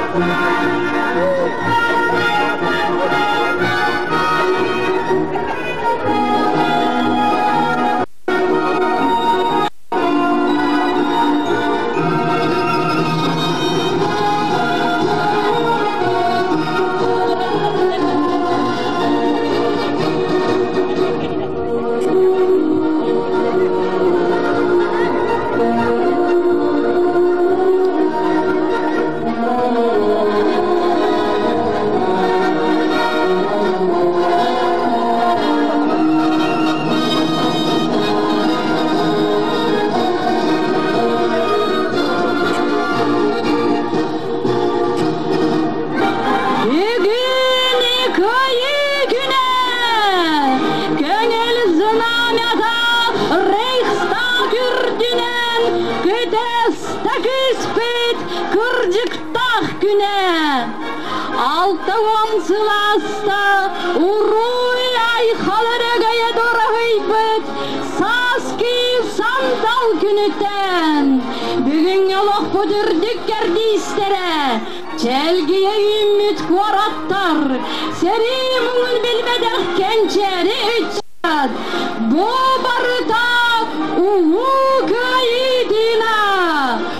Бүгүн Кыайыы күнэ! Көҥүл знамята Рейхстаг үрдүнэн көтөстө күүспүт кырдьыктаах күнэ! 60 сыл ааста уруй айхал өрөгөйө дураһыйбыт сааскы сандал күнүттэн бүгүҥҥү олохпут үрдүк кэрдиистэрэ Чэлгийэ үүммүт куораттар, сэрии муҥун билбэтэх кэнчээри ыччат, бу барыта Улуу Кыайыы тыына,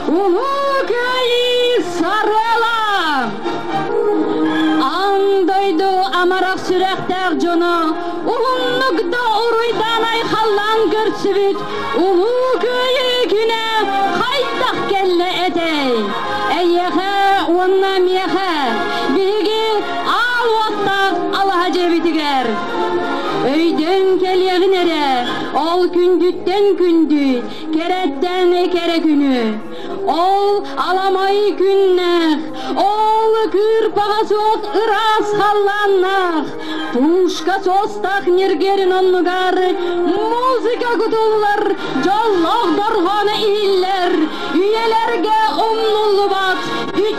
Улуу Кыайыы сарыала! Аан дойду амарах сүрэхтээх дьоно уһуннук да уруйдаан айхаллаан көрсүбүт Улуу Кыайыы күнэ хайдах кэллэ этэй? Эйиэхэ уонна миэхэ биһиги аал уоттаах алаһа дьиэбитигэр. Өйдөөн кэлиэҕин эрэ, ол күндүттэн күндү, кэрэттэн кэрэ күнү. Ол аламай күннээх, ол кыырпаҕа суох ыраас халлааннаах, пушка суостаах ньиргиэрин оннугар музыка кутуллар, дьоллоох дорҕооно иһиллэр, үйэлэргэ умнуллубат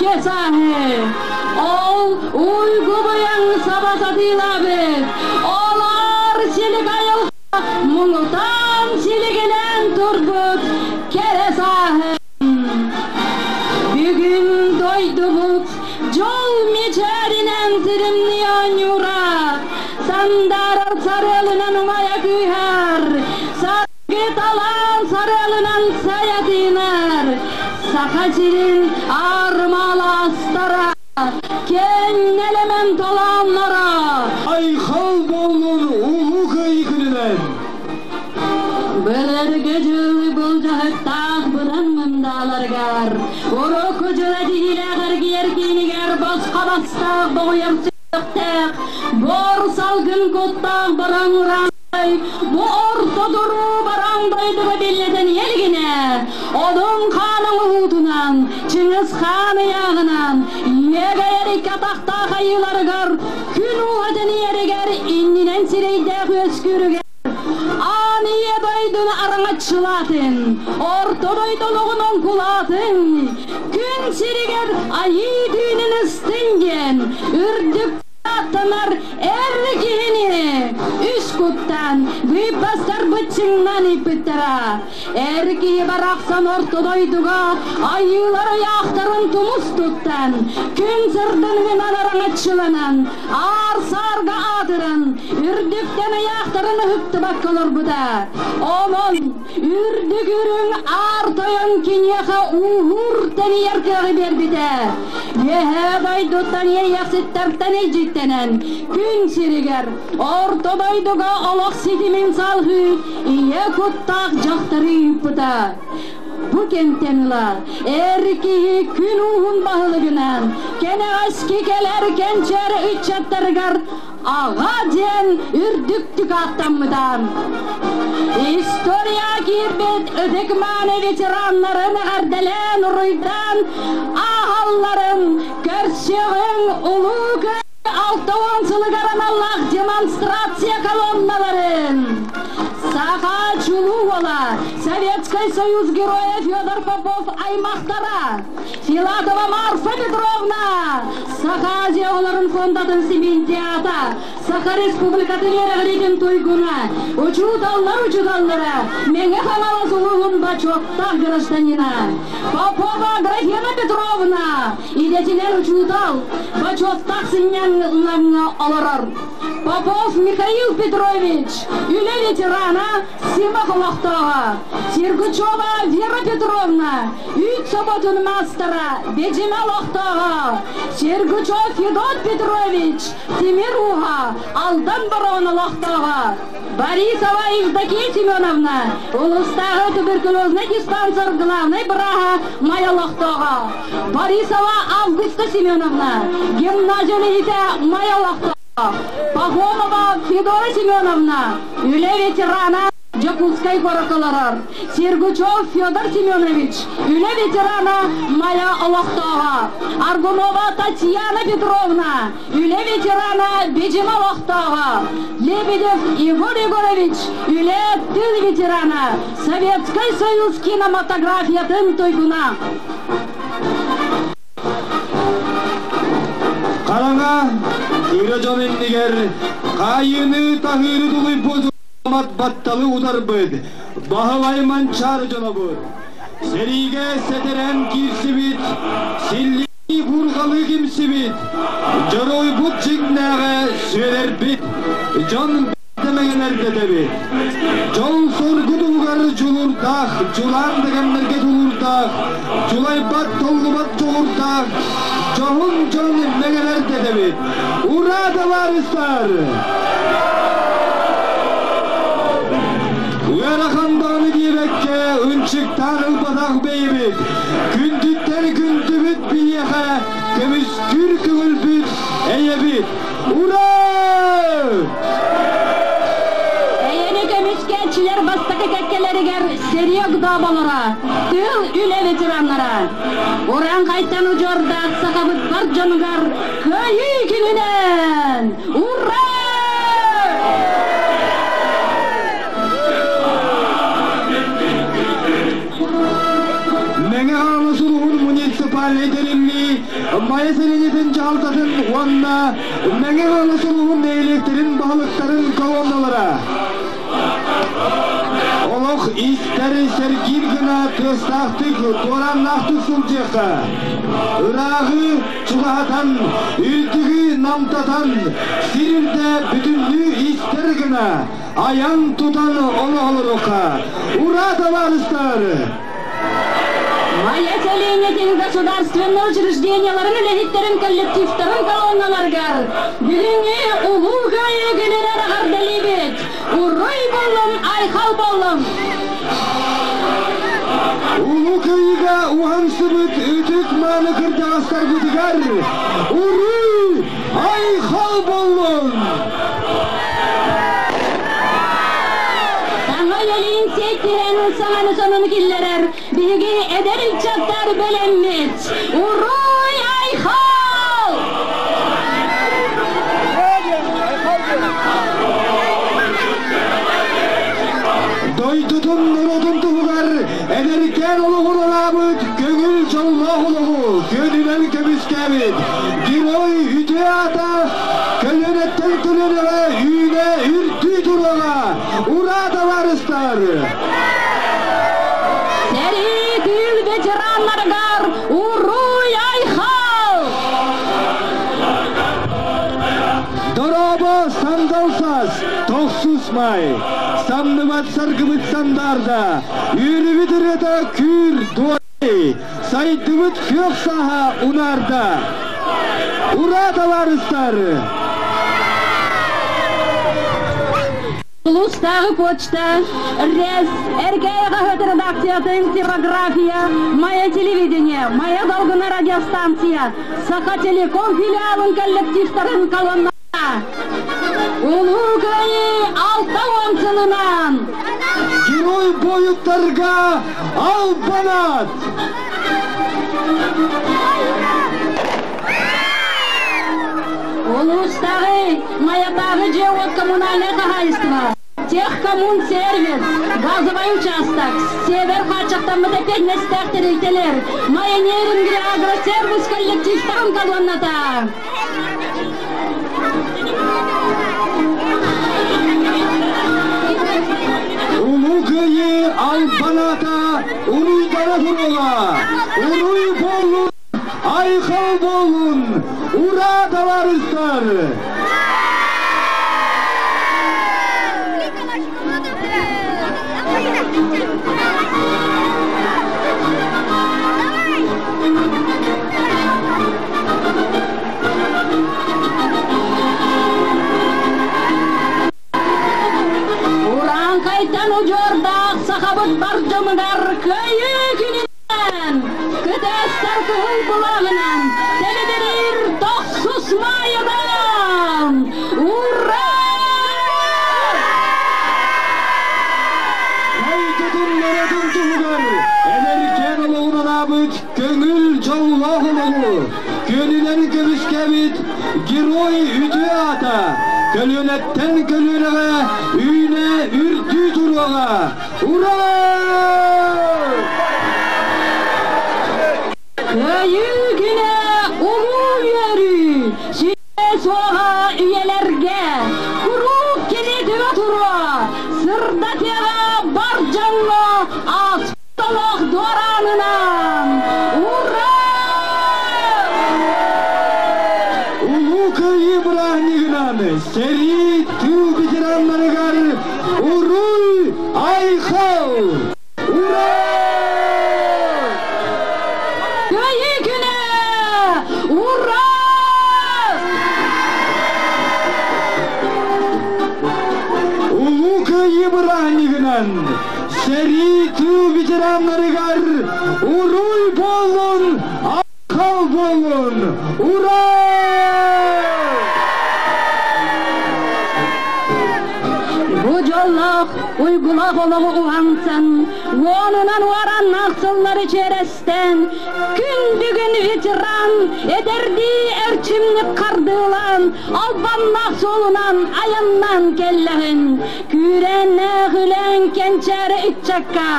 үтүө сааһы. Ол уйгу быйаҥ саба сатыылаабыт, олор силик айылҕа муҥутаан силигилээн турбут кэрэ сааһы. Бүгүн дойдубут дьол мичээринэн тырымныы оонньуура, сандаарар сарыалынан умайа кыыһар, саргы талаан сарыалынан сайа тыынар, Саха сирин аармалаастара, киэҥ нэлэмэн толоонноро. Айхал буоллун Улуу Кыайыы күнүнэн! Былыргы дьыл былдьаһыктаах быдан мындааларыгар, урукку дьыла тиһилээх эргийэр киинигэр босхо бастаах боҕуйар сүһүөхтээх, буор салгын куттаах бороҥ урааҥхай бу орто туруу бараҥ дойдуга биллэтэн иһэлигинэ, Одун хаан оҥоһуутунан, Чыҥыс хаан ыйааҕынан, иэгэйэр икки атахтаах айыыларыгар күн ууһа тэнийэригэр иннинэн сирэйдээх үөскүүрүгэр Аан ийэ дойдуну араҥаччылаатын, орто дойду олоҕун оҥкулаатын, күн сиригэр айыы түүнүн ыстын диэн үрдүк ааттанар эр киһини үс куттан быыппастар быччыҥнан ыыппыттара. Эр киһи барахсан орто дойдуга айыылар ыйаахтарын тумус туттан, күн сырдыныгынан араҥаччыланан, аар-саарга аатыран, үрдүктэн ыйаахтарын ыһыктыбакка олорбута. Онон үрдүк үрүҥ аар тойон киниэхэ ууһуур тэнийэр кыаҕы биэрбитэ. Үөһээ дойдуттан иэйэхситтэртэн илдьиттэнэн, күн сиригэр орто дойдуга олох ситимин салҕыы ийэ куттаах дьахтары ыыппыта. Бу кэмтэн ыла эр киһи күн ууһун баһылыгынан кэнэҕэски кэлэр кэнчээри ыччаттарыгар аҕа диэн үрдүктүк ааттаммыта. История киирбит ытык-мааны ветераннарын эҕэрдэлээн уруйдаан ааһалларын көрсүөҕүҥ улуу 60 сылыгар аналлаах демонстрация колонналарын. Саха чулуу уола, Советскай Союз Героя Федор Попов аймахтара, Филатова Марфа Петровна, Саха Азия оҕолорун фондатын стипендиата, Саха Республикатын үөрэҕириитин туйгуна, учууталлар учууталлара, Мэҥэ Хаҥалас улууһун бочуоттаах гражданина, Попова Графена Петровна, идэтинэн учуутал, бочуоттаах сынньалаҥҥа олорор. Попов Михаил Петрович, үлэ ветерана, Симах олохтооҕо, Сергучева Вера Петровна, үүт соботун маастара, Бэдьимэ олохтооҕо, Сергучев Федот Петрович, Тимир ууһа, Алдан Бороҕон олохтооҕо, Борисова Евдокия Семеновна, улуустааҕы туберкулезнай диспансер главнай бырааһа Майа олохтооҕо, Борисова Августа Семеновна, гимназия үлэһитэ Майа олохтооҕо, Пахомова Федора Семеновна, үлэ ветерана, Дьокуускай куоракка олорор. Сергучев Федор Семенович, үлэ ветерана, Майа олохтооҕо. Аргунова Татьяна Петровна, үлэ ветерана, Бэдьимэ олохтооҕо. Лебедев Егор Егорович, үлэ тыл ветерана, Советскай Союз кинематографиятын туйгуна. Хараҥа, кыра дьон иннигэр хаайыыны таһыыры тулуйбут батталы утарбыт, Баһылай Манчаары дьонобут. Сэриигэ сэтэрэн киирсибит, силлии буурҕалыы кимсибит, дьоруойбут дьиҥнээҕэ сүөлэрбит, дьон дэмэҥэнэрдэтэбит. Дьол-соргу туһугар дьулурдаах, дьулаан да кэмнэргэ тулуурдаах, дьулайбат, толлубат дьоҕурдаах, дьоһун дьон мэҥэлэрдэтэбит. Ура, табаарыстар! Ыарахан даҕаны диэбэккэ, ынчыктаан ылбатах бэйэбит, күндүттэн күндүбүт биһиэхэ, көмүскүүр көҥүлбүт эйэбит. Ура! Эйэни көмүскээччилэр бастакы кэккэлэригэр сэрии огдооболоро, тыыл үлэ ветераннара. Урааҥхайтан удьуордаах сахабыт бар дьонугар Кыайыы күнүнэн! Ура! Мэҥэ Хаҥалас улууһун муниципальнай тэриллии Майа сэлиэнньэтин дьаһалтатын уонна Мэҥэ Хаҥалас улууһун нэһилиэктэрин баһылыктарын колонналара Олох истэр сэргиир гына тыастаахтык, туорааннаахтык сылдьыахха. Ырааҕы чугаһатан, үрдүгү намтатан, сир үрдэ бүтүннүү истэр гына айан тутан олоҕолоруохха. Ура, табаарыстар! Майа сэлиэнньэтин государственнай учреждениеларын үлэһиттэрин коллективтарын колонналарыгар бүгүҥҥү Улуу Кыайыы күнүнэн эҕэрдэлиибит! Уруй буоллун, айхал буоллун! Улуу Кыайыыга уһансыбыт ытык-мааны кырдьаҕастарбытыгар уруй, айхал буоллун! Саҥа үйэлиин сиэттиһэн саҥаны сонуну киллэрэр биһиги эдэр ыччаттар бэлэммит! Уруй, айхал! Дойдутун норуотун туһугар эдэркээн олоҕун анаабыт көҥүл дьоллоох олоҕу күөнүнэн көмүскээбит герой үтүө аата көлүөнэттэн көлүөнэҕэ үүнэ үрдүү туруоҕа! Ура, табаарыстар! Сэрии тыыл ветераннарыгар уруй айхал! Дорообо, сандал саас, тохсус май, самныбат саргыбыт сандаарда, үөрүбүт ырыата күүр дуой, сайдыбыт күөх сааһа унаарда. Ура, табаарыстар! Улуустааҕы почта, РЭС, Эркээйи хаһыат редакциятын типография, Майа телевидение, Майа долгуна радиостанция, Сахателеком филиалын коллективтарын колонната. Улуу Кыайыы 60 сылынан! Герой буойуттарга албанат! Улуустааҕы Майатааҕы дьиэ-уот коммунальнай хаһаайыстыба. Техкоммунсервис, газовай участок, Север хааччахтаммыт эппиэтинэстээх тэрилтэлэр, Майонерингри агросервис коллективтарын колонната. Улуу Кыайыы албан аата уруйдара туруоҕа! Уруй буоллун, айхал буоллун, ураа табаарыстар! Урааҥхайтан удьуордаах сахабыт бар дьомугар Кыайыы күнүнэн! Кытаастар кыһыл былааҕынан тэлибириир тохсус маайынан! Ура! Дойдутун норуотун туһугар эдэркээн олоҕун анаабыт көҥүл дьоллоох олоҕу күөнүнэн көмүскээбит герой үтүө аата көлүөнэттэн көлүөнэҕэ үүнэ үрдүү туруоҕа! Ура! Кыайыы күнэ улуу үөрүү, сүрэ суоҕа үйэлэргэ, куруук кини түбэ туруо, сырдатыаҕа бар дьоҥҥо ааспыт олох дуораанынан! Ура! Улуу Кыайыы бырааһынньыгынан сэрии тыыл ветераннарыгар уруй айхал! Ура! Кыайыы күнэ! Ура! Улуу Кыайыы бырааһынньыгынан сэрии тыыл ветераннарыгар уруй буоллун, айхал буоллун! Ура! Бу дьоллоох, уйгулаах олоҕу уһансан, уонунан уораннаах сыллары чиэрэстэн, күн бүгүн ветеран эдэрдии эрчимник хардыылаан, албаннаах суолунан айаннаан кэллэҕин. Күүрээннээх үлэҥ кэнчээри ыччакка,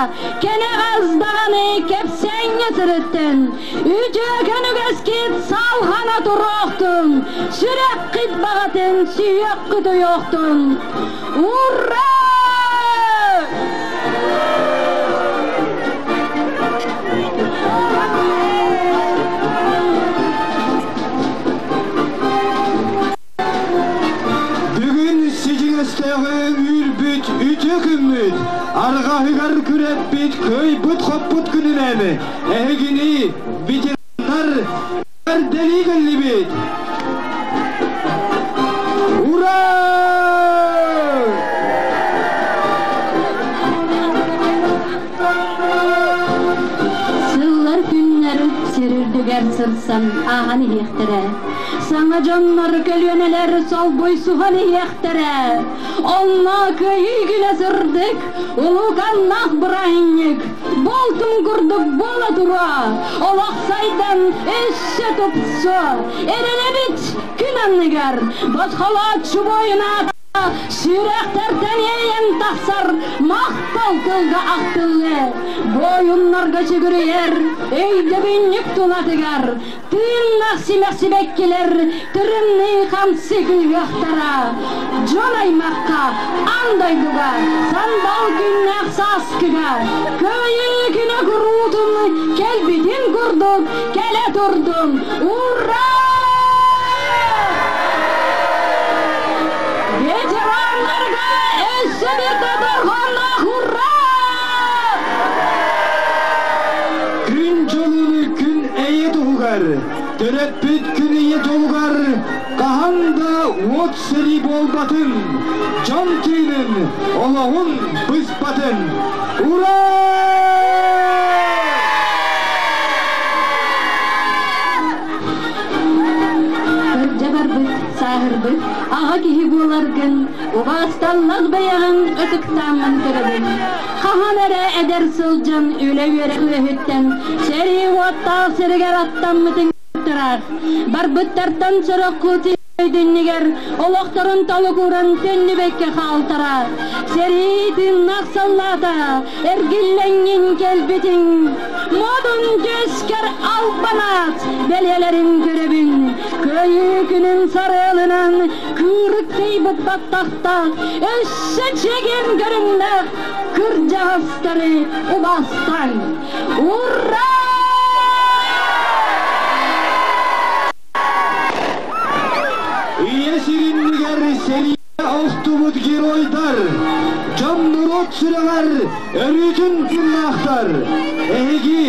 кэнэҕэс даҕаны кэпсээҥҥэ сырыттын. Үтүөкэн үгэскит салҕана туруохтун, сүрэххит баҕатын сүһүөххүт уйуохтун. Ура! Бүгүн сидьиҥэстээҕи үүрбүт үтүө күммүт, арҕаһыгар күрэппит кыайбыт-хоппут күнүнэн эһигини ветераннар эҕэрдэлии кэллибит! Ура! Сыллар күннэр сир үрдүгэр сырсан ааһан иһиэхтэрэ. Саҥа дьоннор көлүөнэлэр солбуйсуһан иһиэхтэрэ. Онно кыайыы күнэ сырдык, улууканнаах бырааһынньык, болтун курдук буола туруо. Олох сайдан өссө тупсуо. Эрэнэбит күн анныгар, босхолооччу буойунаата Сүрэхтэртэн иэйэн тахсар махтал тылга ахтыллы, буойуннарга сүгүрүйэр өйдөбүнньүк тулатыгар тыыннах симэх сибэккилэр тырымныы хамсыы кыыһыахтара. Дьон аймахха, аан дойдуга, сандал күннээх сааскыга, кыайыы күнэ куруутун кэлбитин курдук кэлэ турдун! Ура! Ветераннарга өссө биирдэ дорҕоонноох ура! Күн дьолуну күн эйэ туһугар, төрөппүт күн ийэ дьолугар хаһан да уот сэрии буолбатын, дьон тыынын, олоҕун быспатын. Ура! Кырдьа барбыт, сааһырбыт, аҕа киһи буоларгын, убаасталлах бэйэҕин ытыктааммын көрөбүн. Хаһан эрэ эдэр сылдьан үлэ-үөрэх үөһүттэн сэрии уоттаах сиригэр аттаммытыҥ ыраах. Барбыттартан сороххут Дойдуннигэр олохторун толугуран төннүбэккэ хаалтара. Сэрии тыыннаах саллаата, эргиллэҥҥин кэлбитиҥ. Модун түөскэр албанаат бэлиэлэрин көрөбүн. Кыайыы күнүн сарыалынан кыырыктыйбыт баттахтаах, өссө чэгиэн көрүҥнээх кырдьаҕастары убаастаҥ. Ура! Ийэ сириннигэр сэриигэ охтубут геройдар, дьон норуот сүрэҕэр өрүүтүн тыыннаахтар. Эһиги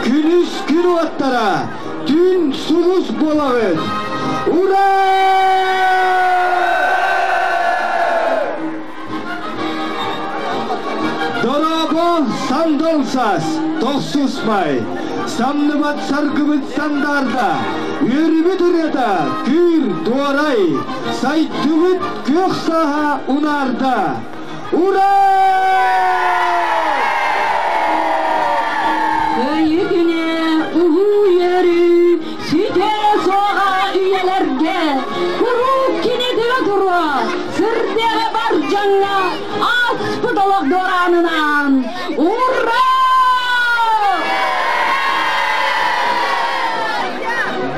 күнүс күн уоттара, түүн сулус буолаҕыт. Ура! Дорообо, сандал саас, тохсуспай, самныбат саргыбыт сандаарда, үөрүбүт ырыата күүр дуорай, сайдыбыт күөх сааһа унаарда. Ура! Кыайыы күнэ улуу үөрүү, сүтэ суоҕа үйэлэргэ, куруук кини тыа туруо, сырдыга бар дьоҥҥо ааспыт олох дуораанынан Ура!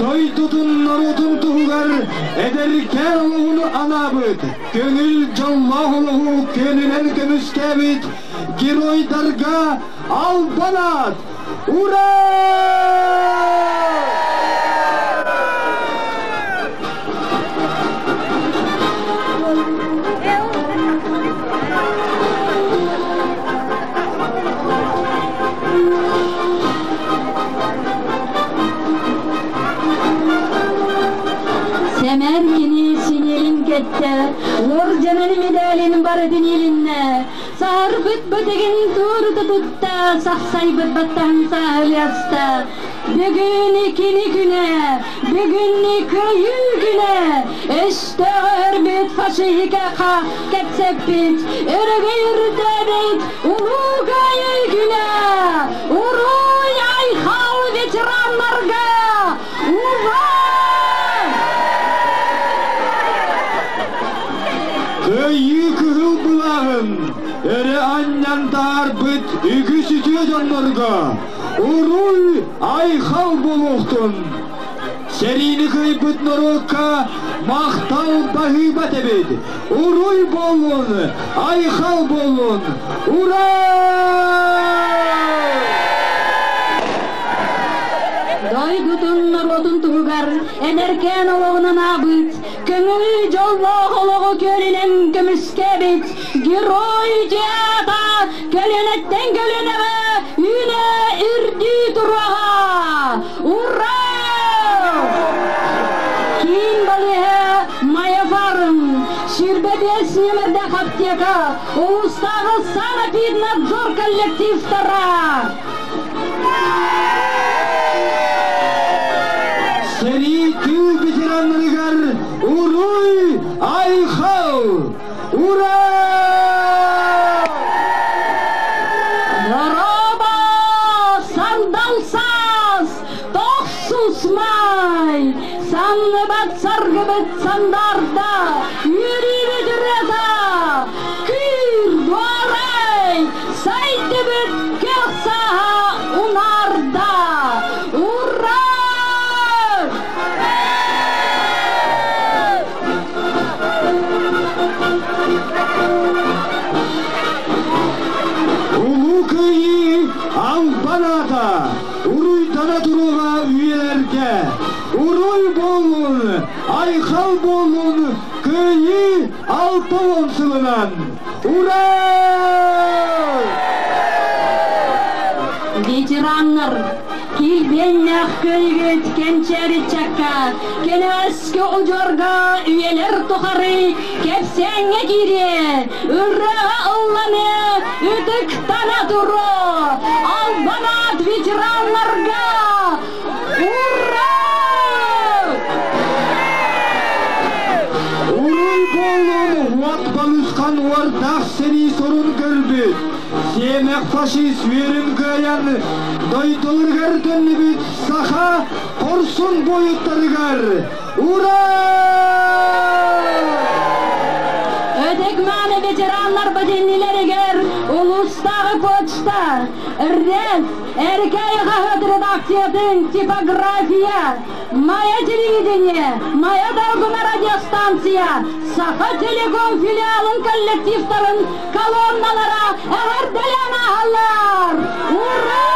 Дойдутун норуотун туһугар эдэркээн олоҕун анаабыт, көҥүл дьоллоох олоҕу күөнүнэн көмүскээбит геройдарга албан аат! Ура! Сэмэн кини синиэлин кэттэ, уордьанын медалин барытын илиннэ, саһарбыт бытыгын туорута тутта, сахсайбыт баттаһын сааһылыаста. Бүгүн кини күнэ, бүгүннү кыайыы күнэ, өстөөҕө өрбүт фашиһикаха кэпсэппит, өрөгөй үрдээбит улуу кыайыы күнэ! Уруй айхал ветераннарга! Ура! Кыайыы кыһыл былааҕын өрө анньан таһаарбыт үгүс үтүө дьоннорго Уруй айхал буолуохтун! Сэриини кыайбыт норуокка махтал баһыыба этэбит! Уруй буоллун! Айхал буоллун! Ура! Дойдутун норуотун туһугар эдэркээн олоҕунан аабыт, көҥүл дьоллоох олоҕу күөлүнэн көмүскээбит герой дьиата көлүөнэттэн көлүөнэҕэ үүнэ үрдүү туруоҕа! Ура! Киин балыыһа Майа фарм, 25 нөмірдэх аптека, улуустааҕы санэпиднадзор коллективтара! Сэрии тыыл ветераннарыгар уруй айхал! Ура! Дорообо, сандал саас, тохсус маай, санныбат саргыбыт сандаарда, үөрүүбүт ырыата, күүр дуорай, сайдыбыт көх сааһа унаарда. Ура! Улуу Кыайыы албан аата уруйдана туруоҕа үйэлэргэ! Уруй буоллун, айхал буоллун Кыайыы 60 сылынан! Ура! Ветераннар, килбиэннээх кыайыгыт кэнчээри ыччакка, кэнэҕэски удьуорга үйэлэр тухары кэпсээҥҥэ киириэ, ырыаҕа ылланыа, ытыктана туруо! Албан аат ветераннарга! Ура! Уруй буоллун уот балысхан уордаах сэрии сорун көрбүт, сиэмэх фашист үөрүн кыайан, дойдуларыгар төннүбүт саха хорсун буойуттарыгар Ура! РЭС, Эркээйи хаһыат редакциятын типография, Майа телевидение, Майа Долгуна радиостанция, Саха Телеком филиалын коллективтарын колонналара эҕэрдэлээн ааһаллар! Ура!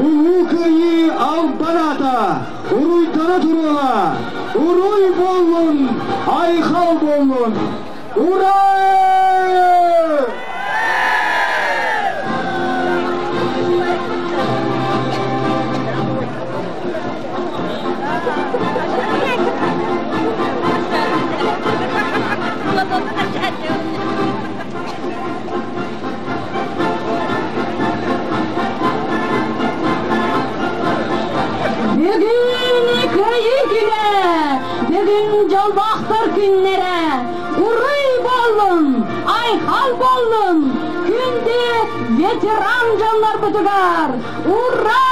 Улуу Кыайыы албан аата уруйдана туруоҕа! Уруй буоллун, айхал буоллун! Ура! Бүгүн Кыайыы күнэ! Бүгүн дьоллоохтор күннэрэ! Уруй буоллун! Айхал буоллун! Күндү ветеран дьоннорбутугар! Ура!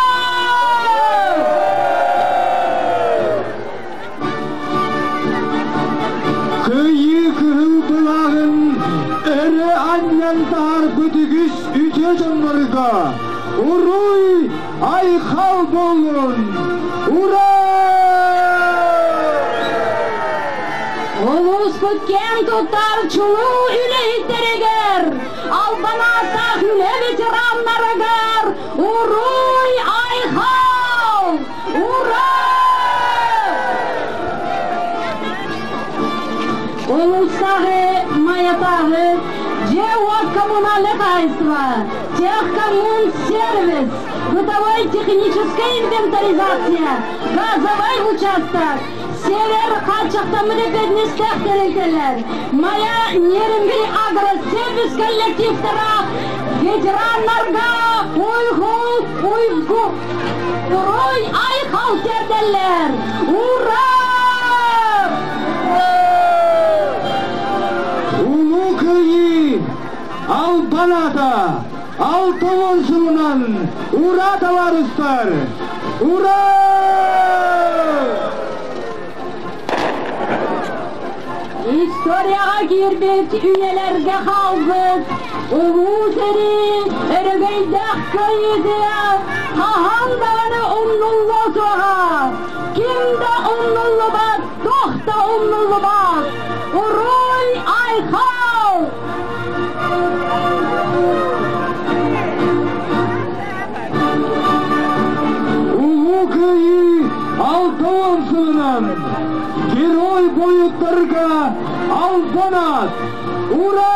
Кыайыы кыһыл былааҕын өрө анньан таһаарбыт үгүс үтүө дьоннорго уруй айхал буоллун! Ура! Улууспут киэн туттар чулуу үлэһиттэригэр, албан ааттаах үлэ ветераннарыгар уруй айхал! Ура! Улуустааҕы Майатааҕы дьиэ-уот коммунальнай хаһаайыстыба, техкоммунсервис, бытовой техническэй инвентаризация, газовай участок, Север хааччахтаммыт эппиэтинэстээх тэрилтэлэр, Майа Нерюнгри агросервис коллективтара ветераннарга уйгу уйгу уруй айхал тиэрдэллэр! Ура! Улуу Кыайыы албан аата 60 сылынан ура табаарыстар! Ура! Историяҕа киирбит үйэлэргэ хаалбыт Улуу сэрии өрөгөйдөөх кыайыытыгар хаһан даҕаны умнуллуо суоҕа! Ким да умнуллубат, туох да умнуллубат! Уруй айхал! Улуу Кыайыы 60 сылынан герой буойуттарга албан аат! Ура!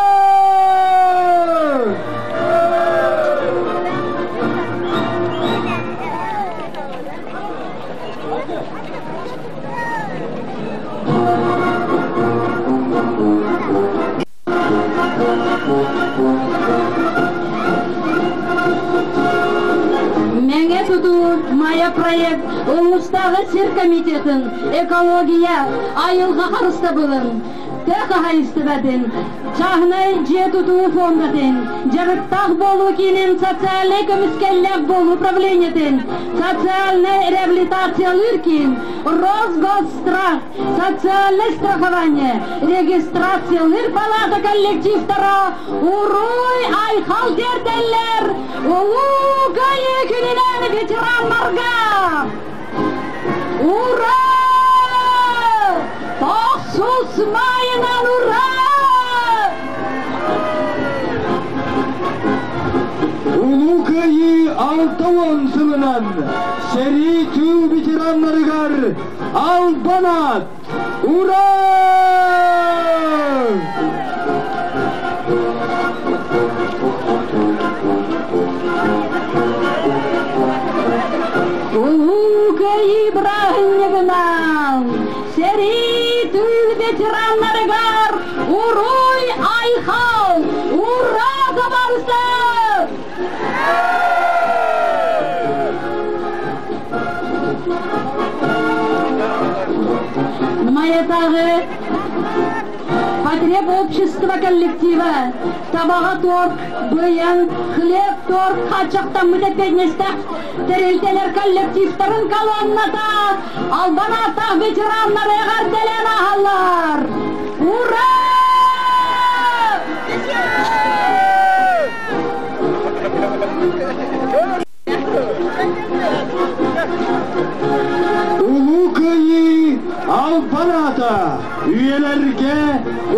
Мэҥэ тутуу Майа проект улуустааҕы сир комитетын экология, айылҕа харыстабылын, тыа хаһаайыстыбатын, чааһынай дьиэ тутуу фондатын, дьарыктаах буолуу киинин социальнай көмүскэллээх буолуу управлениетын, социальнай реабилитациялыыр киин, Росгосстрах, социальное страхование, регистрациялыыр палата коллективтара уруй айхал тиэрдэллэр Улуу Кыайыы күнүнэн ветераннарга! Ура! Тохсус маайынан ура! Улуу Кыайыы 60 сылынан сэрии тыыл ветераннарыгар албан аат! Ура! Улуу Кыайыы бырааһынньыгынан сэрии тыыл ветераннарыгар уруй айхал! Ура табаарыстар! Майатааҕы потребобщество коллектива табаҕа торг, быйаҥ, хлеб торг хааччахтаммыт эппиэтинэстээх тэрилтэлэр коллективтарын колонната албан ааттаах ветераннары эҕэрдэлээн ааһаллар! Ура! Улуу Кыайыы албан аата үйэлэргэ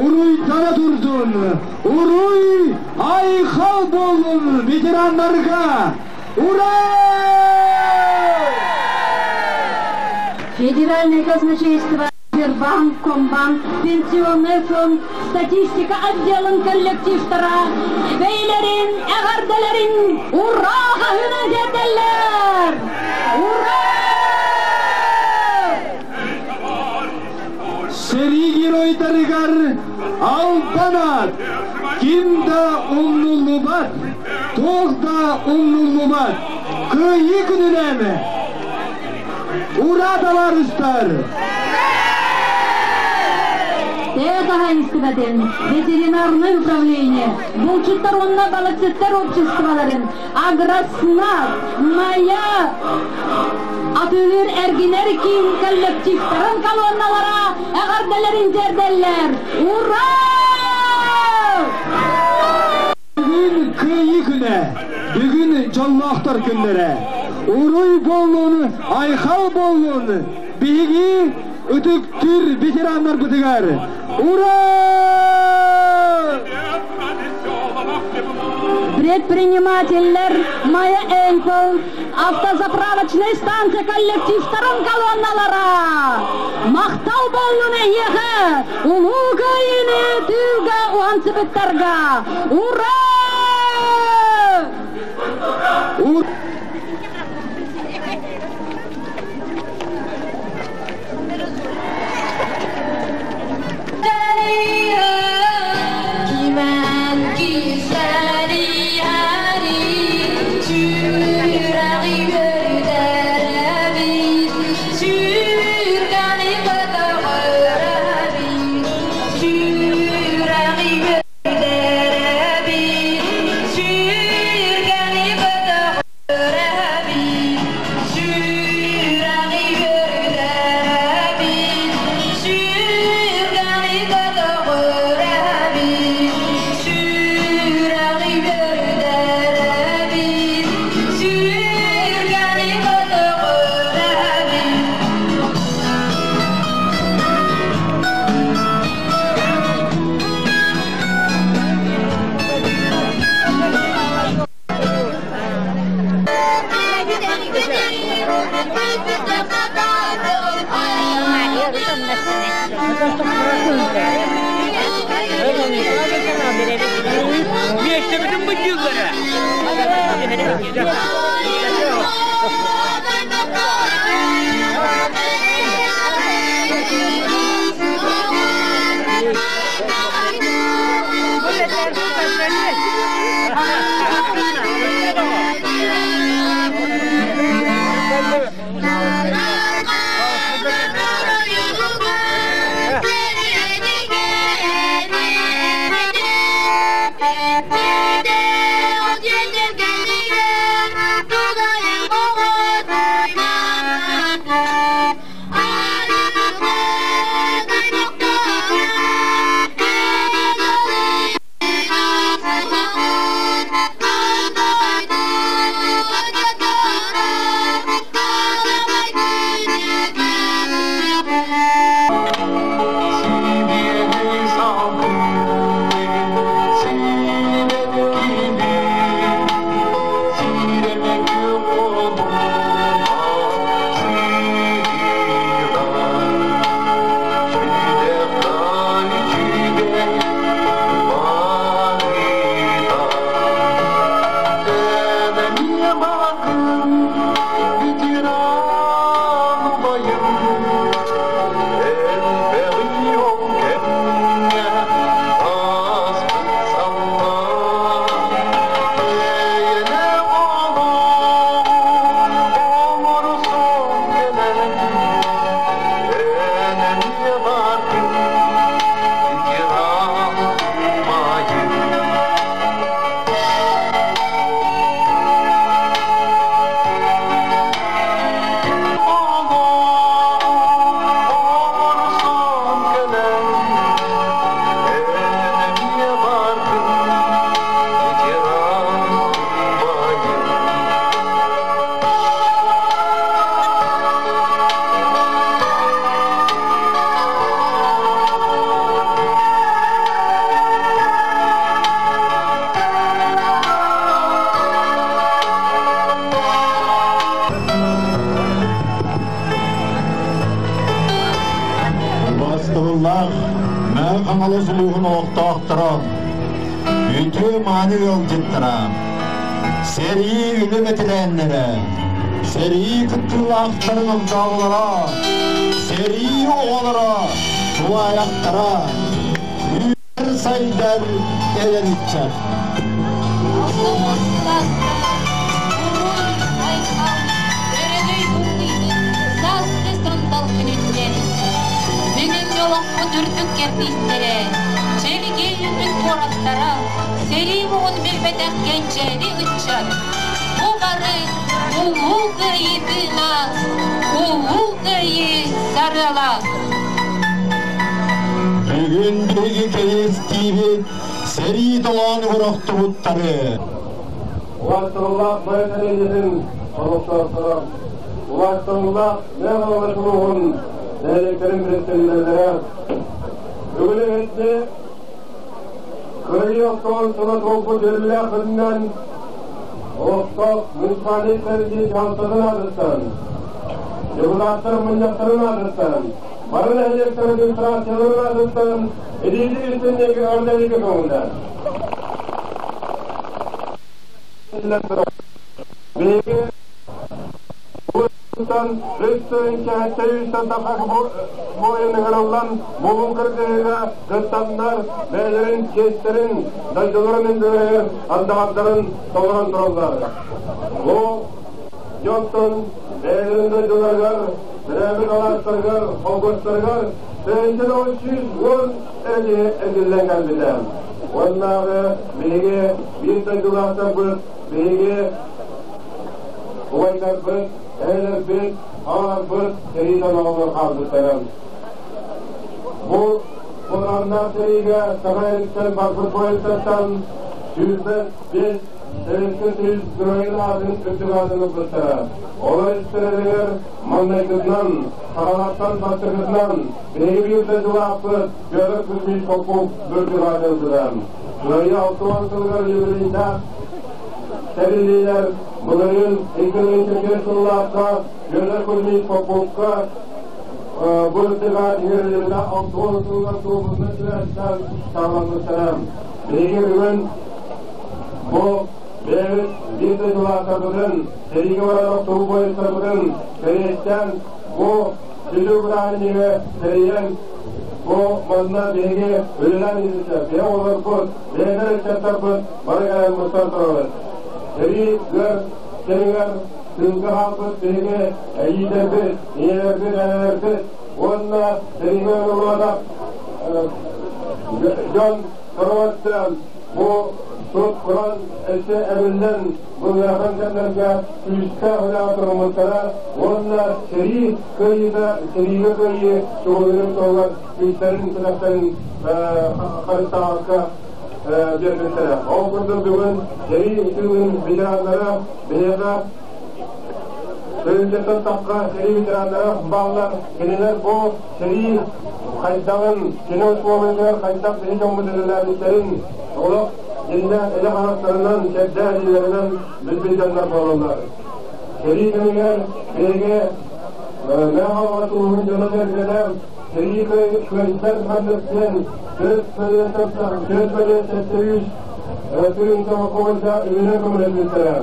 уруйдана турдун! Уруй айхал буоллун ветераннарга! Ура! Федеральное казначейство, Сбербанк, Комбанк, Пенсионный фонд, статистика отделын коллективтара бэйэлэрин эҕэрдэлэрин ура хаһыынан тиэрдэллэр! Ура! Сэрии геройдарыгар албан аат! Ким да умнуллубат, туох да умнуллубат! Кыайыы күнүнэн! Ура, табаарыстар! Тыа хаһаайыстыбатын, ветеринарнай управление, булчуттар уонна балыксыттар обществоларын, Агроснаб, Майа атыылыыр эргинэр киин коллективтарын колонналара эҕэрдэлэрин тиэрдэллэр. Ура! Бүгүн Кыайыы күнэ, бүгүн дьоллоохтор күннэрэ. Уруй буоллун, айхал буоллун, биһиги ытыктыыр ветераннарбытыгар! Ура! Предпринимателлэр Майа Энпл автозаправочная станция коллективтарын колонналара махтал буоллун эһиэхэ Улуу Кыайыыны тыылга уһансыбыттарга! Ура! Ур Миэстэбитин быдьыыллара. Ытыктабыллаах Мэҥэ Хаҥалас улууһун олохтоохторо, үтүө мааны ыалдьыттара, сэрии үлэ бэтэрээннэрэ, сэрии кыттыылаахтарын огдооболоро, сэрии оҕолоро, тулаайахтара, үүнэр сайдар эдэр ыччат. Өрөгөй ыллыыбыт сааскы сандал күнүттэн. Бүгүҥҥү олохпут үрдүк кэрдиистэрэ, чэлгиэй үүммүт куораттара, сэрии муҥун билбэтэх кэнчээри ыччат, бу бары Улуу Кыайыы тыына, Улуу Кыайыы сарыала! Бүгүн биһиги кэриэстиибит сэрии толоонугар охтубуттары. Улааттарылаах бары сэлиэнньэтин олохтоохторо, улааттарылаах Мэҥэ улууһун нэһилиэктэрин представителлэрэ, бүгүн эһэтни Кыайыы оттоон сыла туолбут үөрүүлээх күнүнэн олохтоох муниципальнай тэриллии дьаһалтатын аатыттан, депутаттар мунньахтарын аатыттан, бары нэһилиэктэр администрацияларын аатыттан илиилии үстүннэги ордерики көҥүллэр. Биһиги 3 тыһыынча 700 тахса буойун ыҥырыллан булун кыргыһыыга кыттаннар бэйэлэрин чиэстэрин, дойдуларын иннилэригэр андаҕардарын толорон тураллар. Бу дьонтон бэйэлэрин дойдуларыгар, төрөөбүт алаастарыгар, холкуостарыгар 1910 эргиһи эргиллэн кэлбитэ. Уоннааҕы биһиги биир дойдулаахтарбыт, биһиги убайдарбыт, эһэлэрбит, аҕаларбыт сэриитэн оҕолор хаалбыттара. Бу курааннаах сэриигэ Саха сириттэн барбыт буойуттартан 25 Советский Союз Геройун аатын үрдүк аатын ылбыттара. Олор истэригэр маҥнайгытынан, саҕалартан бастакытынан биһиги биир дойдулаахпыт Петр Кузьмич Попов үрдүк ааты ылбыта. Кыайыы 60 сылыгар юбилейдаах тэриллиилэр былырыын 2004 сыллаахха Петр Кузьмич Поповка бу үрдүк аат иҥэриллибитэ 60 сылыгар туолбутунан сибээстээн саҕаламмыттара. Биһиги бүгүн бу бэйэбит биир дойдулаахтарбытын, сэриигэ барар охтубут буойуттарбытын кэриэстээн бу сүдү бырааһынньыгы тэрийэн бу манна биһиги үлэлээн илдьэ, биһи оҕолорбут, бэйэлэр ыччаттарбыт бары кэлэн мустан турабыт. Сэрии ыар кэмигэр тыылга хаалбыт биһиги эдьиийдэрбит, ийэлэрбит, эһэлэрбит уонна сэриигэ ылыллыбатах дьон сороҕоттон бу сут куран өссө эбиллэн бу ыарахан кэмнэргэ күүстээх үлэҕэ туруммуттара уонна сэрии кыайыыта сэриигэ кыайыы чугуйарын туһугар күүстэрин күрэхтэрин харыстаабакка биэрбиттэрэ. Ол курдук бүгүн сэрии тыылын ветераннара биһиэхэ тыһыынчаттан тахха сэрии ветераннара бааллар. Кинилэр бу сэрии хайдаҕын, кини условиятыгар хайдах биһи дьоммут үлэлээбиттэрин олох дьиҥнээх илэ харахтарынан, чэрдээх илиилэринэн билбит дьоннор буолаллар. Сэрии кэмигэр биһиги Мэҥэ улууһун дьоно-сэргэтэ сэрии кыайдар ханнык диэн 4 7 3 тыһыынча үбүнэн көмөлөспүттэрэ.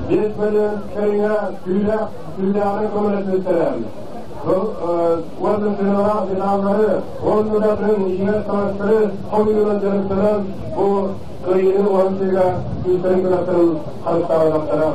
5 миллион кэриҥэ түүлээх түүлээҕин көмөлөспүттэрэ. Уонна сыаналаах деталлары, уонна да иһэр таҥастары хомуйуунан дьарыктанан бу кыайыыны уһансыыга күүстэрин кынаттарын харыстаабатахтара.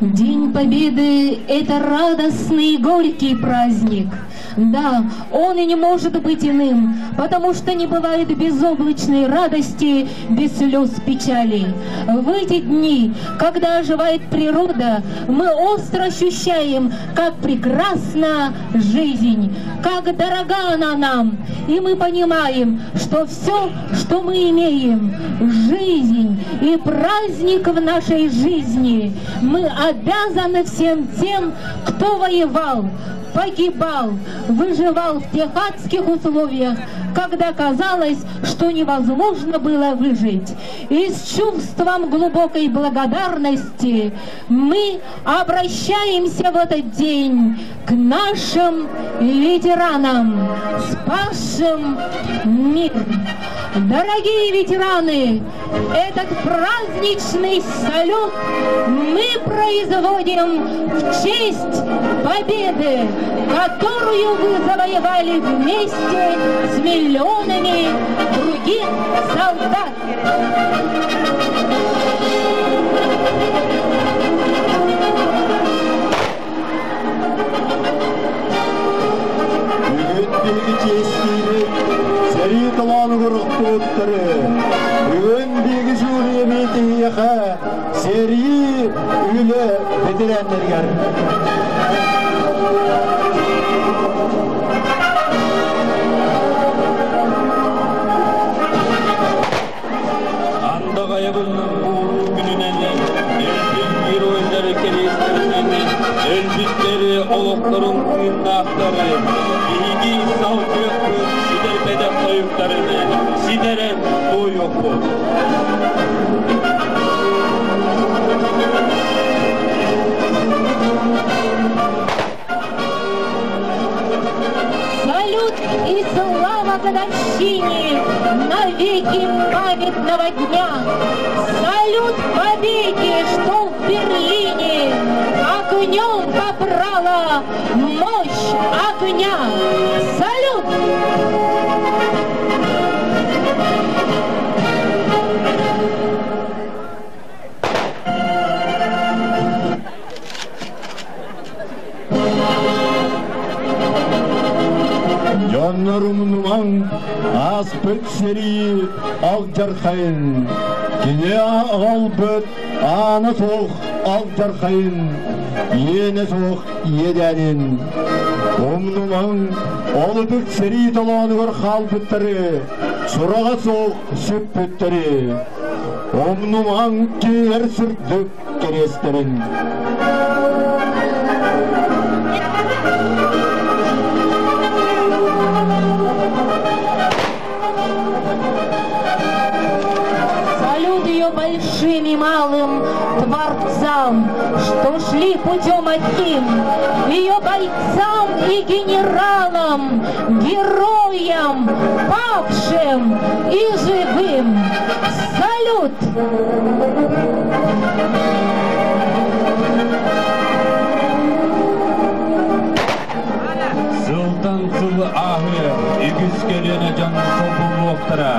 День Победы – это радостный и горький праздник. Да, он и не может быть иным, потому что не бывает безоблачной радости без слез печали. В эти дни, когда оживает природа, мы остро ощущаем, как прекрасна жизнь, как дорога она нам. И мы понимаем, что все, что мы имеем, жизнь и праздник в нашей жизни, мы обязаны всем тем, кто воевал, погибал, выживал в тех адских условиях, когда казалось, что невозможно было выжить. И с чувством глубокой благодарности мы обращаемся в этот день к нашим ветеранам, спасшим мир. Дорогие ветераны, этот праздничный салют мы производим в честь победы, которую вы завоевали вместе с миллионами других солдат. Бүгүн биһиги чиэстиибит сэрии толоонугар охтубуттары. Бүгүн биһиги сүгүрүйэбит эһиэхэ сэрии үлэ бэтэрээннэригэр. Андаҕайабын бууруу күнүнэн, өлбүт геройдары кэриэстэринэн, өлбүттэри олохторун тыыннаахтары, биһиги салгыахпыт ситэрбэтэх тойуктарын ситэрэн туойуохпут. Салют и слава годовщине навеки памятного дня! Салют победе, что в Берлине огнем попрала мощь огня! Салют! Дьоннор умнумаҥ, ааспыт сэрии алдьархайын, кини аҕалбыт аана суох алдьархайын, иэнэ суох иэдээнин. Умнумаҥ, ол ытык сэрии толоонугар хаалбыттары, сураҕа суох сүппүттэри. Умнумаҥ кинилэр сырдык кэриэстэрин. Салют ее большим и малым творцам, что шли путем одним, ее бойцам и генералам, героям, павшим и живым. Салют! Сылтан сыл ааһыа, үгүс көлүөнэ дьон солбуллуохтара.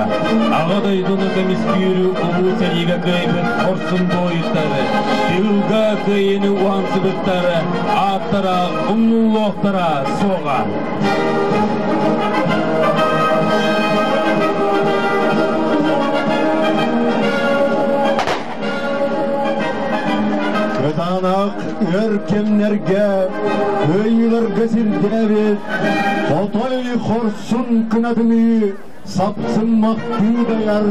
Аҕа дойдуну көмүскүүр улуу сэриигэ кыайбыт хорсун буойуттары, тыылга кыайыыны уһансыбыттар ааттара умнуллуохтара суоҕа. Кытаанах өр кэмнэргэ кыайыыларга сирдээбит хотой хорсун кынатыныы сапсыммахтыы дайар,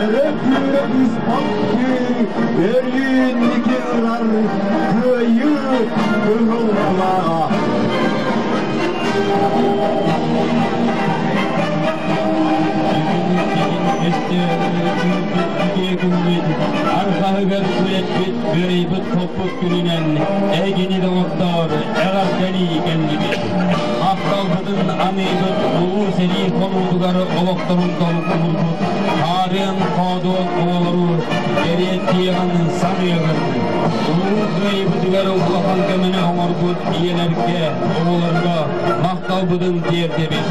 өрө күүрэ түспахтыы өрүүнники ырар кыайыы кыһыл былааҕа. Үтүө күммүт, арҕаһыгар күлэппит, кыайбыт хоппут күнүнэн эһигини доҕоттоор эҕэрдэлии кэллибит. Махталбытын аныыбыт улуу сэрии хонуутугар олохторун толук уурбут хаарыан хоодуот оҕолору кэриэттиэҕин саныаҕын. Улуу кыайбытыгар улахан көмөнү оҥорбут ийэлэргэ, оҕолорго махталбытын тиэрдэбит.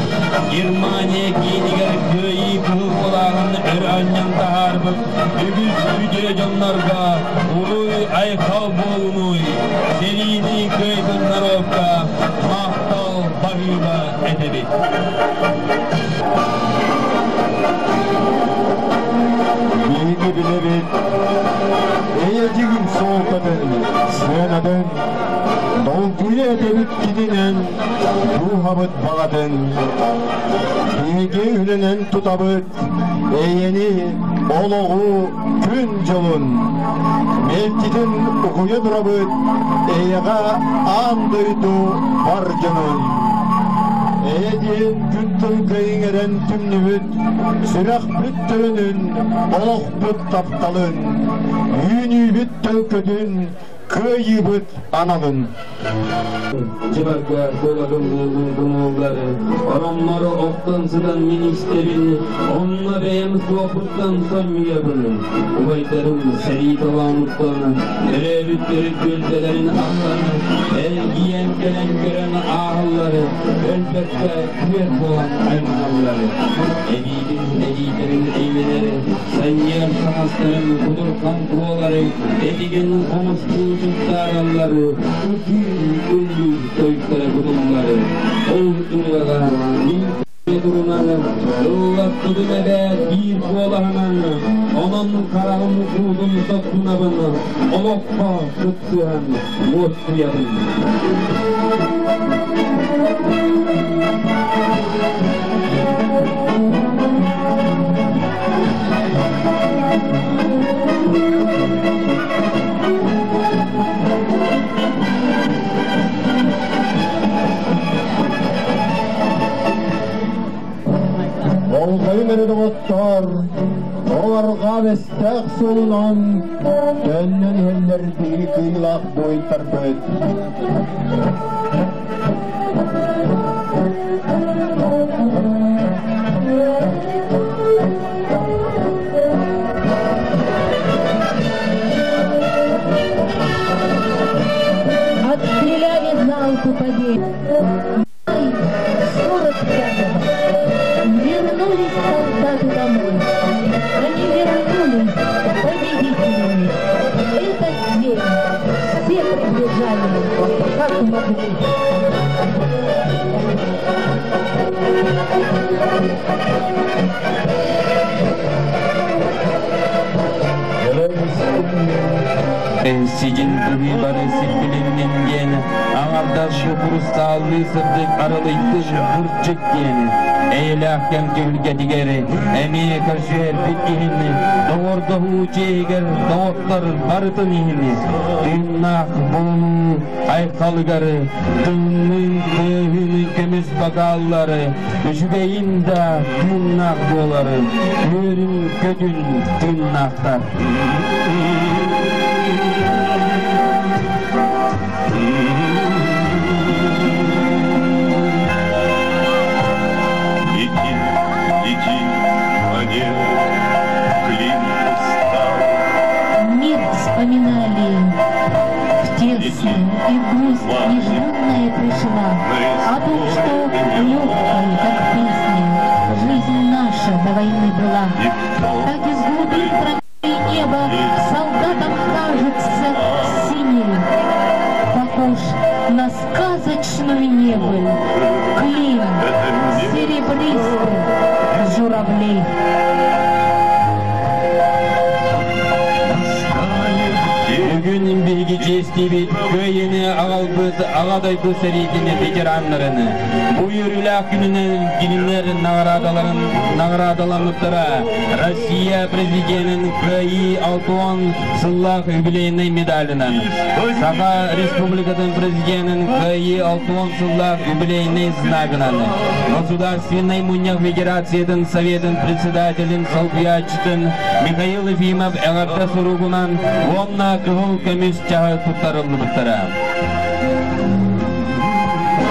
Германия киинигэр кыайыы кыһыл былааҕын Өр анньан таһаарбыт үгүс үтүө дьоннорго уруй-айхал буолунуй, сэриини кыайбыт норуокка махтал баһыыба этэбит. Биһиги билэбит, эйэтигин суолтатын, сыанатын, долгуйа этэбит кининэн дууһабыт баҕатын. Биһиги үлэнэн тутабыт эйэни, олоҕу, күн дьолун. Мэлдьитин угуйа турабыт эйэҕэ аан дойду бар дьонун. Эйэ диэн күн тылга иҥэрэн түмнүбүт сүрэхпит төлөнүн, олохпут тапталын, үүнүүбүт төлкөтүн, кыайыыбыт аналын. Дьыбарга куолатын буоллун кумууллары, ороммору охтон сытан мин истэбин, онно бэйэм суохпуттан сонньуйабын. Убайдарым сэрии толоонуттан, төрөөбүт төрүт түөлбэлэрин ахтан, эргийэн кэлэн көрөн ааһаллары, өлбөккө күөх буолан айманаллары. Эбиитин эдиитэрин эймэнэр, санньыар саҥастарын кутурхан куолары, этигэн хомустуу туттаараллары, ытыы ыллыыр тойуктара кутуллары. Ол ырыаҕа мин турунан, ыллаппытым эбээт биир куолаһынан, онон хараҕым уутун соттунабын, олоххо кыттыһан уоскуйабын. Болҕойуҥ эрэ доҕоттоор, олорго бэстээх суолунан төннөн иһэллэр биһиги кыылаах буойдарбыт. Отстреляли залпы победы. Май 45-го. Вернулись солдаты домой. Они вернулись победителями. Этот день все приближали, как могли. Сидин быһыыбары сиппилиннин диэн, аҥардас бу курустааллыы сырдык арылыйдын кырдьык диэн, эйэлээх кэм түһүлгэтигэр эмиэ көрсүһэрбит иһин, доҕордоһуу чиэһигэр доҕоттор барытын иһин, тыыннаах буолуу айхалыгар тыынныын тыаһыын көмүс бакааллары, үчүгэйин да тыыннаах буолар, үөрүн-көтүн тыыннаахтар. Иди, иди, монет, Клим устал. Мир вспоминали в тесную и грусть нежданная пришла о том, что легкая, как песня, жизнь наша до войны была. Так из глубин небо солдатам кажется синим, похож на сказочную небыль, клин серебристых журавлей. Бүгүн биһиги чиэстиибит кыайыыны аҕалбыт Аҕа дойду сэриитин ветераннарын бу үөрүүлээх күнүнэн кинилэр наҕараадаларын наҕараадаламмыттара Россия президенин Кыайыы 60 сыллаах юбилейнай медалынан, Саха Республикатын президенин Кыайыы 60 сыллаах юбилейнай знагынан, Государственный мунньах Федерациятын Советын председателин солбуйааччытын Михаил Ефимов эҕэрдэ суругунан уонна кыһыл көмүс чаһы туттарыллыбыттара.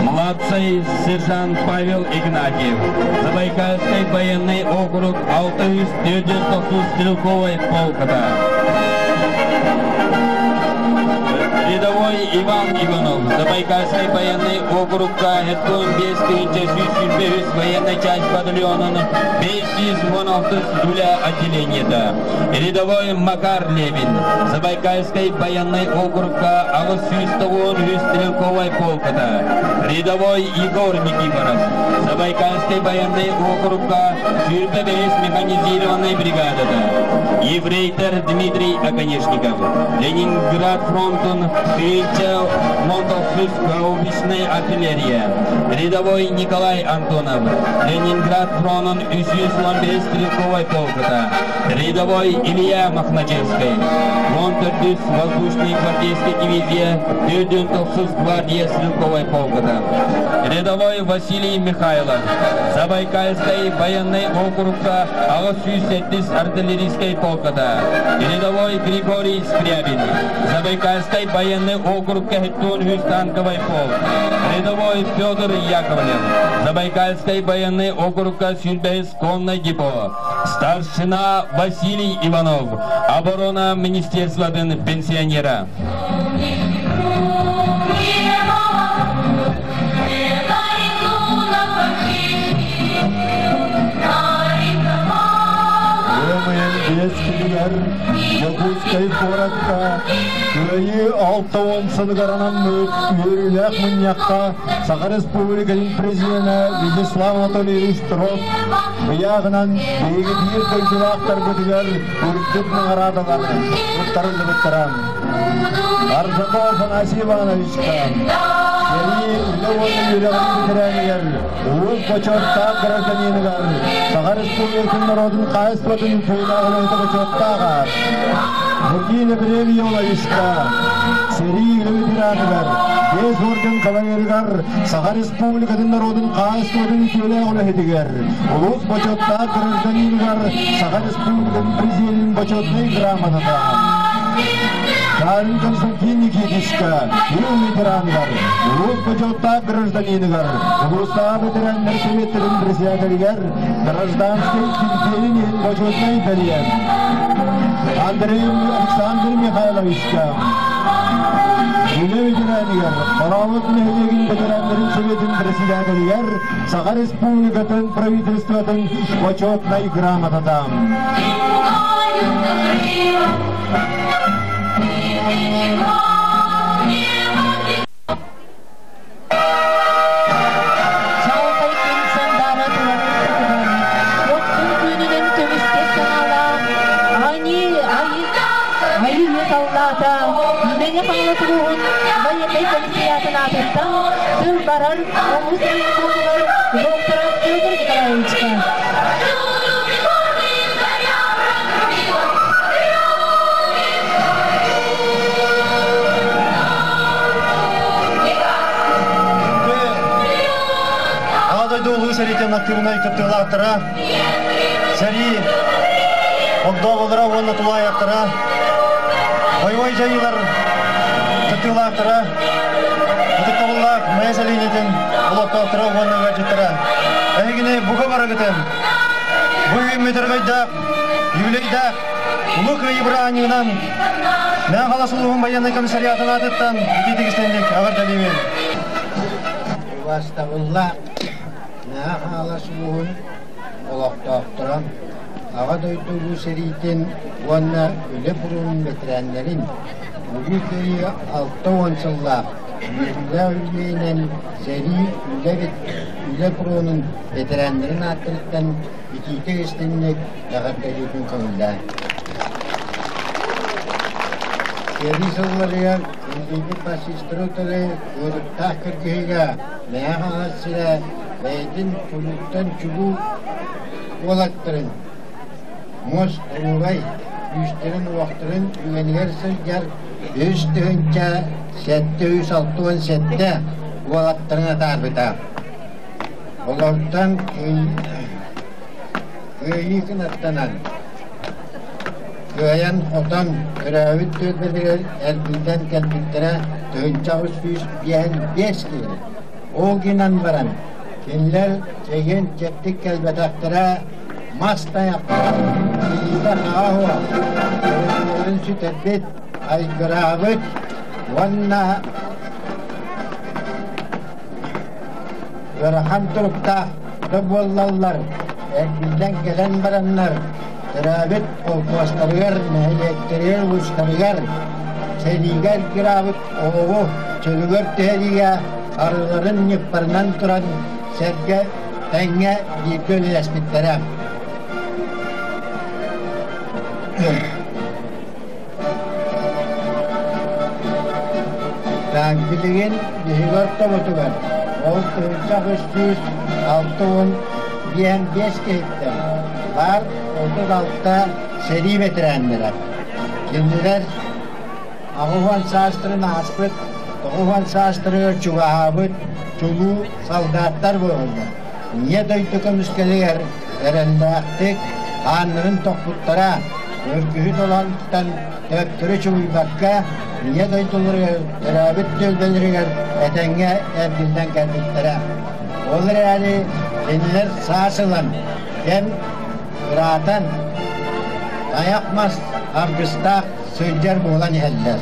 Младший сержант Павел Игнатьев, Забайкальский военный округ 649 стрелковой полката. Рядовой Иван Иванов, Забайкальский военный округка 51 военная часть батальонын 516 үлэ отделениета. Рядовой Макар Левин, Забайкальский военный округка 893 стрелковой полката. Рядовой Егор Никифоров, Забайкальский военный округка 25 механизированной бригадата. Ефрейтор Дмитрий Оконешников, Ленинград фронтун 1016 гаубичная артиллерия. Рядовой Николай Антонов, Ленинград фронун 315 стрелковой полката. Рядовой Илья Махначевский, 14 воздушной гвардейской дивизия, 4 гвардия стрелковой полката. Рядовой Василий Михайлов, Забайкальской военной округка 807 артиллерийской полката. Рядовой Григорий Скрябин, Забайкальской военной округ 73 танковый полк. Рядовой Федор Яковлев, Забайкальской военной округ 25 конной депо. Старшина Василий Иванов, оборона Министерства пенсионера. Күнүгэр Дьокуускай куоракка Кыайыы 60 сылыгар анаммыт үөрүүлээх мунньахха Саха Республикатын Президенэ Вячеслав Анатольевич Трот ыйааҕынан биһиги биир дойдулаахтарбытыгар үрдүк наҕараадалар туттарыллыбыттара. Аржаков Афанасий Ивановичка сэрии үлэ уонна үөрэҕин бэтэрээнигэр Улуус бочуоттаах гражданиныгар Саха Республикатын норуотун хаһаайыстыбатын үтүөлээх үлэһитэ бочуоттаах аат Лукин Ефрем Ионовичка сэрии үлэ ветераныгар, биэс орден кавалерыгар Саха Республикатын норуотун хаһаайыстыбатын үтүөлээх үлэһитигэр, улуус бочуоттаах гражданиныгар Саха Республикатын Президенин бочуотунай грамотата Карин Константин Никитичка, тыыл ветераныгар, улуус бочуоттаах гражданиныгар, улуустааҕы ветераннар Советтерин председателигэр гражданскай килбиэнин иһин бочуотунай бэлиэ Андрей Александр Михайловичка, үлэ ветераныгар, Хорообут нэһилиэгин ветераннарын Советин председателигэр Саха Республикатын правительствотын бочуотунай грамотата. Чаҕылхай күн сандаара турарын тутуһан, оттун күөнүнэн көмүскэс санаалаах Ани айы айыы саллаата Мэҥэ Хаҥалас улууһун байыаннай комиссариатын аатыттан тыл барар улуус военкомугар доктора Федор Николаевичка. Аҕа дойду улуу сэриитин актыыбынай кыттыылаахтара, сэрии огдооболоро уонна тулаайахтара, бойобуой дьайыылар кыттыылаахтара, ытыктабыллаах Майа сэлиэнньэтин олохтоохторо уонна ыалдьыттара, эһигини бука барыгытын бу үүммүт юбилейдаах Улуу Кыайыы бырааһынньыгынан Мэҥэ Хаҥалас улууһун байыаннай комиссариатын аатыттан итиитик истиҥник эҕэрдэлиибин. Убаастабыллаах Мэҥэ Хаҥалас улууһун олохтоохторо, Аҕа дойду Улуу сэриитин уонна үлэ пуруонун бэтэрээннэрин Улуу Кыайыы 60 сыллаах үөрүүлээх үбүлүөйүнэн сэрии үлэ үлэ пуруонун бэтэрээннэрин ааттарыттан итиитик истиҥник эҕэрдэлиибин көҥүллээн. Сэрии сылларыгар Индийбит фашистары утары ыарыктаах кыргыһыыга Мэҥэ Хаҥалас сирэ бэйэтин чулууттан чулуу уолаттарын муос торуобай күүстэрин-уохтарын үгэнигэр сылдьар 3767 уолаттарын атаарбыта. Олортон Кыайыы кынаттанан, кыайан-хотон төрөөбүт түөлбэлэригэр эргиллэн кэлбиттэрэ 1855 киһи. Ол гынан баран, кинилэр чэгиэн-чэбдик кэлбэтэхтэрэ, мас тайахтара, илиитэ хаҕа суох, көрүҥнэрин сүтэрбит, айгыраабыт. Уонна ыарахан туруктаах да буоллаллар, эргиллэн кэлэн бараннар, төрөөбүт холкуостарыгар, нэһилиэктэригэр, улуустарыгар сэриигэ эргираабыт оҕоҕу чөлүгэр түһэриигэ арыыларын ньыппарынан туран сэргэ тэҥҥэ бииргэ үлэлэспиттэрэ. Так билигин биһиги ортоботугар ол тыһыынча 365 киһиттэн баар 36 сэрии бэтэрээннэрэ. Кинилэр 80 саастарын ааспыт, 90 саастарыгар чугаһаабыт чулуу солдаттар буолаллар. Ийэ дойду көмүскэлигэр эрэллээхтик хааннарын тохпуттара, өргүһү толонтон төттөрү чугуйбакка, Ийэ дойдуларыгар, төрөөбүт түөлбэлэригэр этэҥҥэ эргиллэн кэлбиттэрэ. Ол эрээри кинилэр саас ылан, кэм ыраатан, тайах мас аргыстаах сылдьар буолан иһэллэр.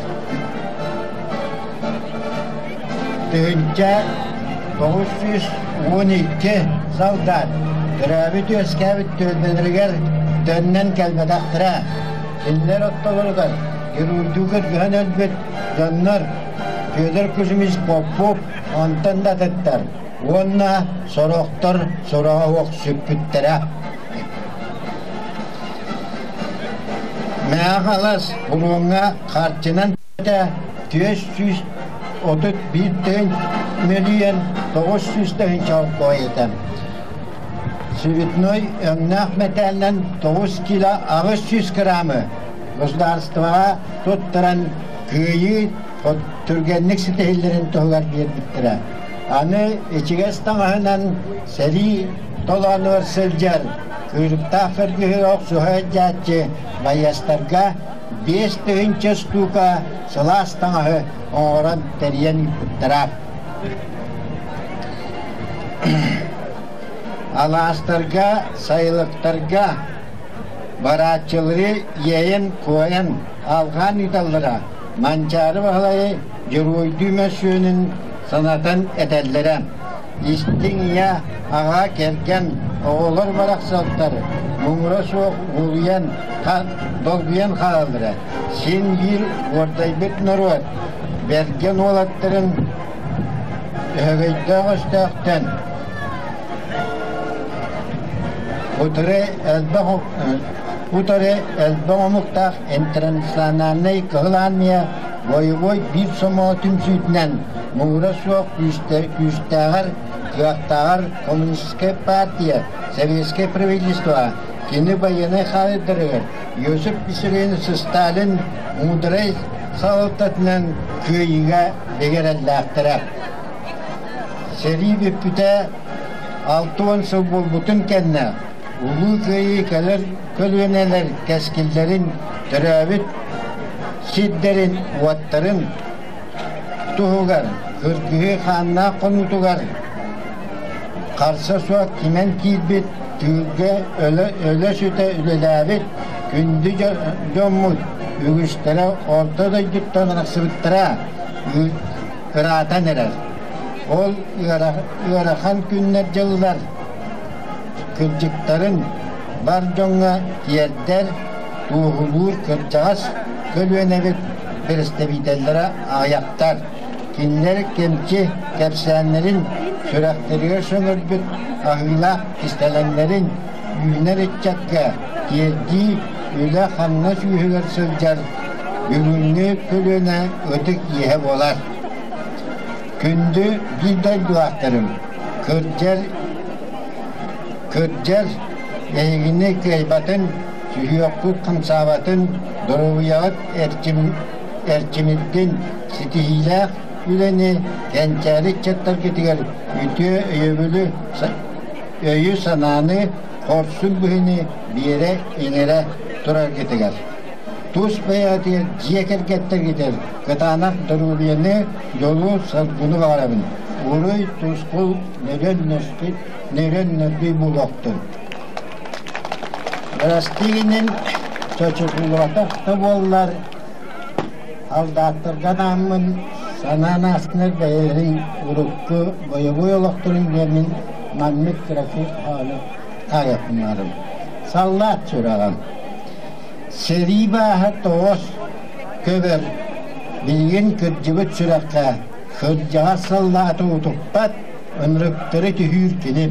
1912 солдат төрөөбүт-үөскээбит түөлбэлэригэр төннөн кэлбэтэхтэрэ. Кинилэр ортолоругар хирурдуу кыргыһан өлбүт дьоннор Федор Кузьмич Попов онтон да атыттар уонна сорохтор сураҕа суох сүппүттэрэ. Мэҥэ Хаҥалас харчынан 431 мөлүйүөн 900 тыһыынча холкуой этэ. Цветной өҥнөөх мэтээлинэн 9 кило 800 граммы государствоҕа туттаран кыайыы түргэнник ситиһиллэрин туһугар биэрбиттэрэ. Аны ичигэс таҥаһынан сэрии толоонугар сылдьар кыырыктаах кыргыһыы охсуһа сылдьааччы байыастарга 5000 штука сылаас таҥаһы оҥорон тэрийэн ыыппыттара. Алаастарга, сайылыктарга барааччылары иэйэн-куойан, алҕаан ыыталлара, Манчаары Баһылайы дьоруойдуу мөссүөнүн санатан этэллэрэ. Истиҥ ийэ, аҕа, кэргэн, оҕолор барахсаттар муҥура суох улуйан, долгуйан хаалаллара. Син биир уордайбыт норуот бэргэн уолаттарын өһөгөйдөөх өстөөхтөн утары элбэх утары элбэх омуктаах интернациональнай Кыһыл Армия бойобуой биир сомоҕо түмсүүтүнэн муҥура суох күүстээҕэр, кыахтааҕар Коммунистическая партия, Советское правительство кини байыаннай хаайдарыгар Иосиф Виссарионович Сталин муударай салалтатынан кыайыыга бигэрэллээхтэрэ. Сэрии бүппүтэ 60 сыл буолбутун кэннэ Улуу Кыайыы кэлэр көлүөнэлэр кэскиллэрин, төрөөбүт сирдэрин, уоттарын туһугар кыргыһыы хааннаах хонуутугар харса суох кимэн киирбит, тыылга өлө-сүтэ үлэлээбит күндү дьоммут үгүстэрэ орто дойдуттан арахсыбыттара ыраатан эрэр. Ол ыарахан күннэр-дьыллар кырдьыктарын бар дьоҥҥо тиэрдэр, туоһулуур кырдьаҕас көлүөнэбит бэрэстэбиитэллэрэ аҕыйахтар. Кинилэр кэмчи кэпсээннэрин сүрэхтэригэр сөҥөрбүт аһыылаах кистэлэҥнэрин үүнэр ыччакка тиэрдии үлэ-хамнас үөһүгэр сылдьар бүгүҥҥү көлүөнэ ытык иэһэ буолар. Күндү биир дойдулаахтарым, кырдьар кырдьар эһигини кыайбатын, сүһүөххүт хамсаабатын, доруобуйаҕыт эрчимирдин, ситиһиилээх үлэни кэнчээри ыччаттаргытыгар үтүө өйөбүлү, өйү-санааны, хорсун быһыыны биэрэ иҥэрэ тураргытыгар. Тус бэйэҕитигэр дьиэ кэргэттэргитигэр кытаанах доруобуйаны, дьолу, соргуну баҕарабын. Уруй, тускул, нөрүөн нөспүт, нөрүөн нөргүй буолуохтун. Бырастыы гинин чочутуллубатах да буоллар, Салдааттарга анааммын санаан ааспынар бэйэлэрин урукку бойобуой олохторун диэммин маннык кыракый хоһоону таайахпынаарым. Саллаат сүрэҕим. Сэрии бааһа тоҕус көбөр, билигин кырдьыбыт сүрэххэ кырдьаҕас саллааты утуппат, ынырыктары түһүүр кини.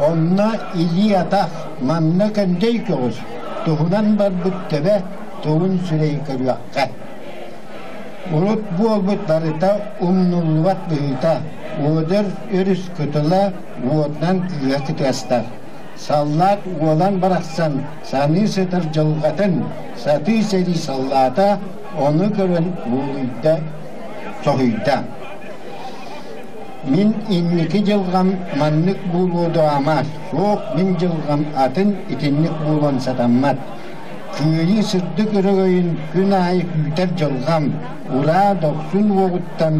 Онно илии-атах, манна көҥдөй көҕүс, туһунан барбыт төбө тугун сүрэй көрүөххэ. Урут буолбут барыта умнуллубат быһыыта, Уодар өрүс кытыла уотунан кыыһа кытыастар. Саллаат уолан барахсан саныы сытар дьылҕатын сатыы сэрии саллаата ону көрөн уолуйда, соһуйда. Мин инники дьылҕам маннык буолуо дуо ама, суох мин дьылҕам атын итинник буолуон сатаммат. Кыайыы сырдык өрөгөйүн күн аайы күүтэр дьылҕам, ураа дохсун уоҕуттан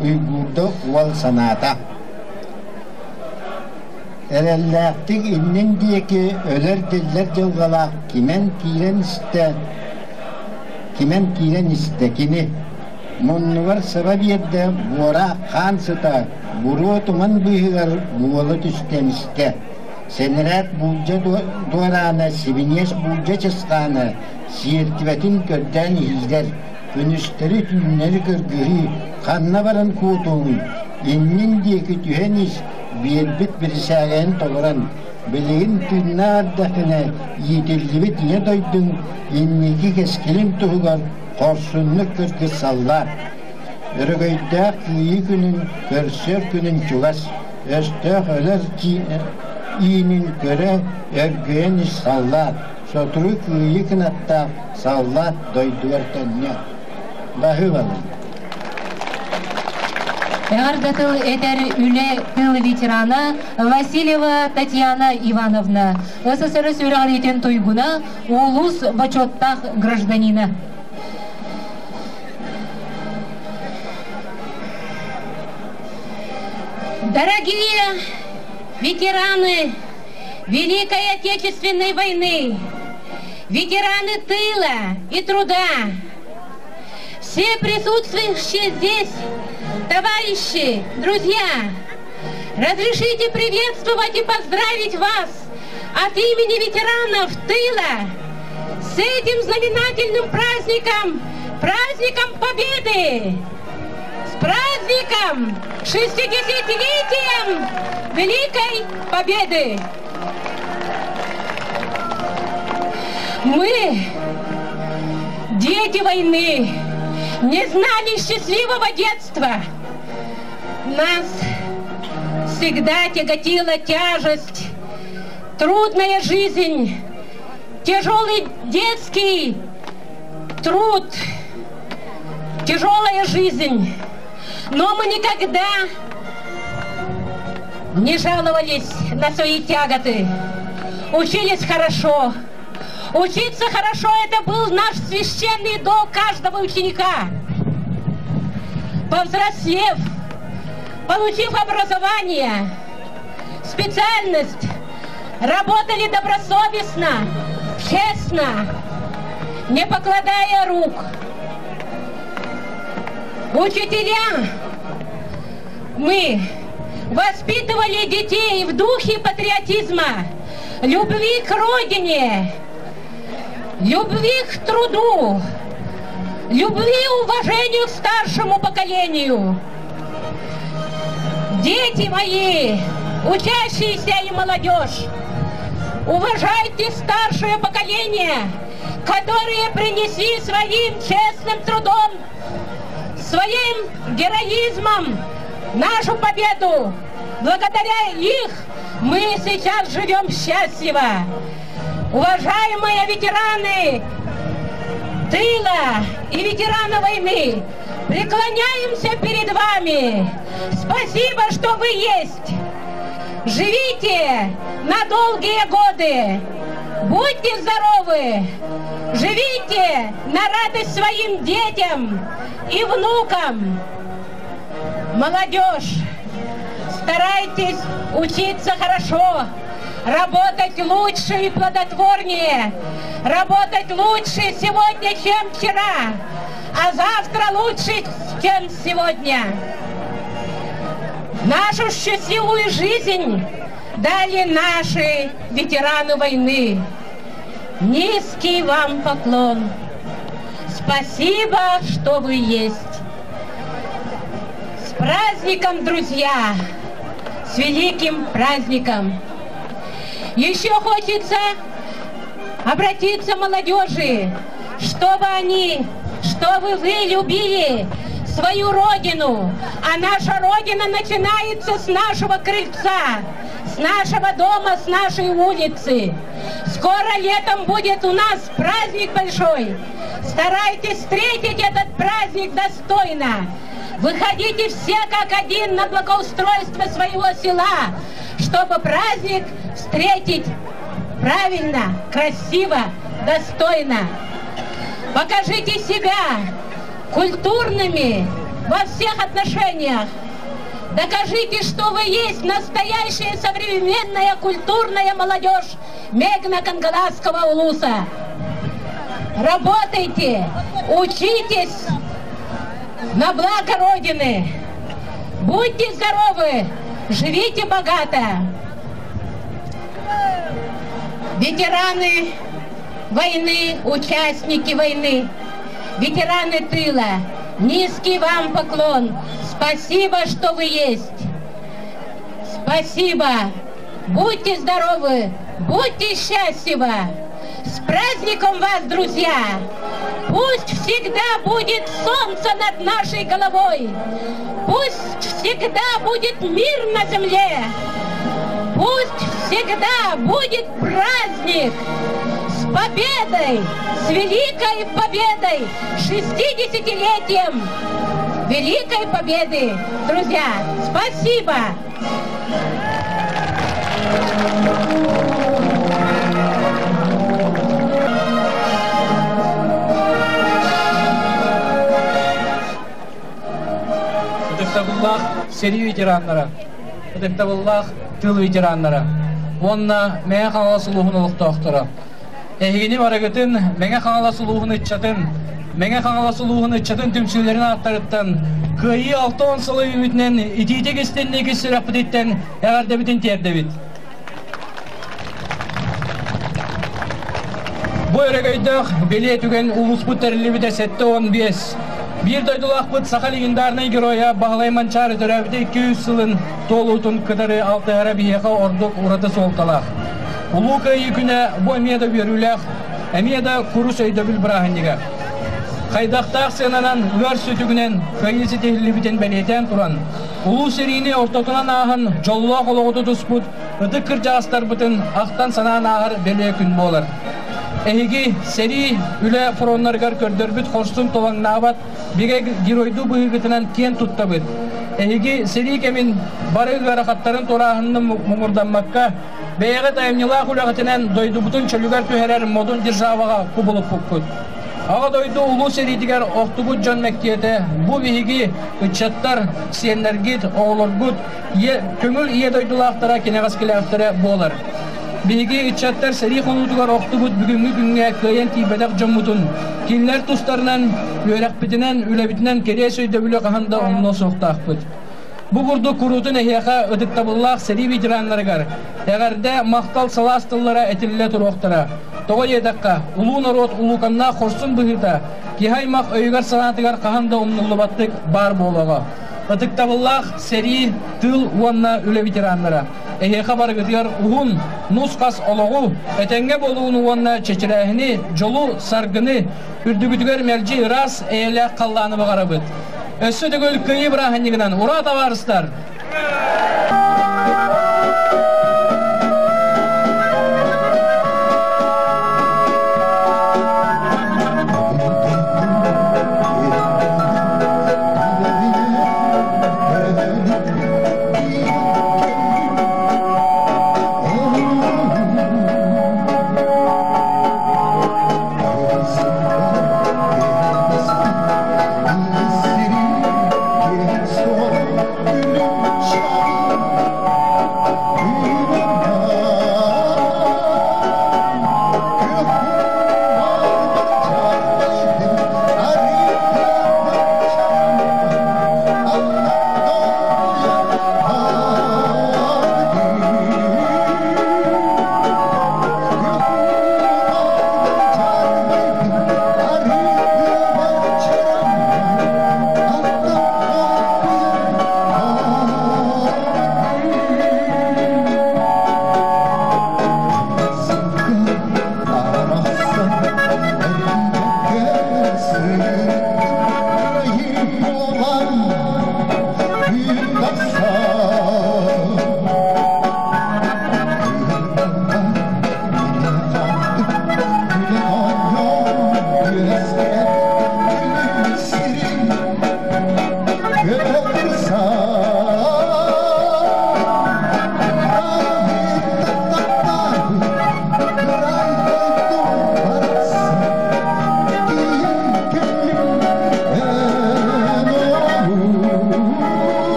уйгуурда уол санаата. Эрэллээхтик иннин диэки өлөр-тиллэр дьылҕалаах кимэн киирэн истэ, кимэн киирэн истэ кини. Муннугар саба биэрдэ буораах хаан сыта, буруо туман быыһыгар буола түстэ эмискэ. Сэнэрээт буулдьа дуораана, сибиниэс буулдьа чысхаана, сиэртибэтин көрдөөн иһиилэр, күнүстэри-түүннэри кыргыһыы, ханна баран куотуоҥуй, иннин диэки түһэн ис, биэрбит бирисээгэйин толорон, билигин тыыннаах эрдэххинэ иитиллибит ийэ дойдуҥ инники кэскилин туһугар хорсуннук кыргыссаллар. Өрөгөйдөөх Кыайыы күнүн көрсөр күнүн чугас, өстөөх өлөр иинин көрө өргөйөн ис саллаат, сотору кыайыы кынаттаах саллаат дойдугар төннүө. Баһыыбалын. Эҕэрдэ тыл этэр үлэ тыл ветерана Васильева Татьяна Ивановна, СССР үөрэҕириитин туйгуна, улуус бочуоттаах гражданина. Дорогие ветераны Великой Отечественной войны, ветераны тыла и труда, все присутствующие здесь, товарищи, друзья, разрешите приветствовать и поздравить вас от имени ветеранов тыла с этим знаменательным праздником, праздником Победы! С праздником 60-летием Великой Победы! Мы, дети войны, не знали счастливого детства. Нас всегда тяготила тяжесть, трудная жизнь, тяжелый детский труд, тяжелая жизнь. Но мы никогда не жаловались на свои тяготы. Учились хорошо. Учиться хорошо – это был наш священный долг каждого ученика. Повзрослев, получив образование, специальность, работали добросовестно, честно, не покладая рук. Учителя мы воспитывали детей в духе патриотизма, любви к родине, любви к труду, любви и уважению к старшему поколению. Дети мои, учащиеся и молодежь, уважайте старшее поколение, которые принесли своим честным трудом, своим героизмом нашу победу. Благодаря их мы сейчас живем счастливо. Уважаемые ветераны тыла и ветераны войны, преклоняемся перед вами. Спасибо, что вы есть. Живите на долгие годы. Будьте здоровы. Живите на радость своим детям и внукам. Молодежь, старайтесь учиться хорошо, работать лучше и плодотворнее, работать лучше сегодня, чем вчера. А завтра лучше, чем сегодня. Нашу счастливую жизнь дали наши ветераны войны. Низкий вам поклон. Спасибо, что вы есть. С праздником, друзья! С великим праздником! Еще хочется обратиться молодежи, чтобы они, чтобы вы любили свою родину. А наша родина начинается с нашего крыльца, с нашего дома, с нашей улицы. Скоро летом будет у нас праздник большой. Старайтесь встретить этот праздник достойно. Выходите все как один на благоустройство своего села, чтобы праздник встретить правильно, красиво, достойно. Покажите себя культурными во всех отношениях. Докажите, что вы есть настоящая современная культурная молодежь Мегино-Кангаласского улуса. Работайте, учитесь на благо Родины. Будьте здоровы, живите богато. Ветераны войны, участники войны, ветераны тыла, низкий вам поклон. Спасибо, что вы есть. Спасибо. Будьте здоровы, будьте счастливы. С праздником вас, друзья! Пусть всегда будет солнце над нашей головой. Пусть всегда будет мир на земле. Пусть всегда будет праздник. С победой, с великой победой, 60-летием Великой Победы! Друзья, спасибо! Ытыктабыллаах сэрии ветераннара, ытыктабыллаах тыыл ветераннара, уонна Мэҥэ Хаҥалас улууһун олохтоохторо. Эһигини барыгытын Мэҥэ Хаҥалас улууһун ыччатын, Мэҥэ Хаҥалас улууһун ыччатын түмсүүлэрин ааттарыттан Кыайыы 60 сылы үүммүтүнэн итиитик истинник ис сүрэхпититтэн эҕэрдэбитин тиэрдэбит. Бу өрөгөйдөөх бэлиэ түгэн улууспут тэриллибитэ 75 биир дойдулаахпыт саха легендарнай геройа Баһылай Манчаары төрөөбүтэ 200 сылын туолуутун кытары алтыһара биһиэхэ ордук ураты суолталаах. Улуу Кыайыы күнэ бу эмиэ да үөрүүлээх, эмиэ да курус өйдөбүл бырааһынньыга. Хайдахтаах сыананан ыар сүтүгүнэн кыайыы ситиһиллибитин бэлиэтээн туран, улуу сэриини ортотунан ааһан дьоллоох олоҕу тутуспут ытык кырдьаҕастарбытын ахтан-санаан ааһар бэлиэ күн буолар. Эһиги сэрии үлэ фроннарыгар көрдөрбүт хорсун толоҥнаабат бигэ геройдуу быһыыгытынан киэн туттабыт. Эһиги сэрии кэмин бары ыарахаттарын туорааһынын муҥурдаммакка, бэйэҕит айымньылаах үлэҕитинэн дойдубутун чөлүгэр түһэрэр модун державаҕа кубулуппуккут. Аҕа дойду улуу сэриитигэр охтубут дьон мэктиэтэ бу биһиги ыччаттар, сиэннэргит, оҕолоргут көҥүл ийэ дойдулаахтара кэнэҕэскилээхтэрэ буолар. Биһиги ыччаттар сэрии хонуутугар охтубут бүгүҥҥү күҥҥэ кыайан тиийбэтэх дьоммутун, кинилэр тустарынан үөрэхпитинэн, үлэбитинэн кэриэс өйдөбүлү хаһан да умнуо суохтаахпыт. Бу курдук куруутун эһиэхэ ытыктабыллаах сэрии ветераннарыгар эҕэрдэ, махтал сылаас тыллара этиллэ туруохтара. Тоҕо диэтэххэ, улуу норуот улууканнаах хорсун быһыыта киһи аймах өйүгэр-санаатыгар хаһан да умнуллубаттык баар буолуоҕа. Ытыктабыллаах сэрии, тыыл уонна үлэ ветераннара, эһиэхэ барыгытыгар уһун, нус-хас олоҕу, этэҥҥэ буолууну уонна чэчирээһини, дьолу, саргыны, үрдүгүтүгэр мэлдьи ыраас, эйэлээх халлааны баҕарабыт. Өссө төгүл Кыайыы бырааһынньыгынан ура, табаарыстар!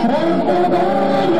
Правда,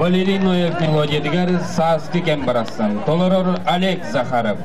Валерий Ноев мелодиятыгар сааскы кэм барахсан. Толорор Олег Захаров.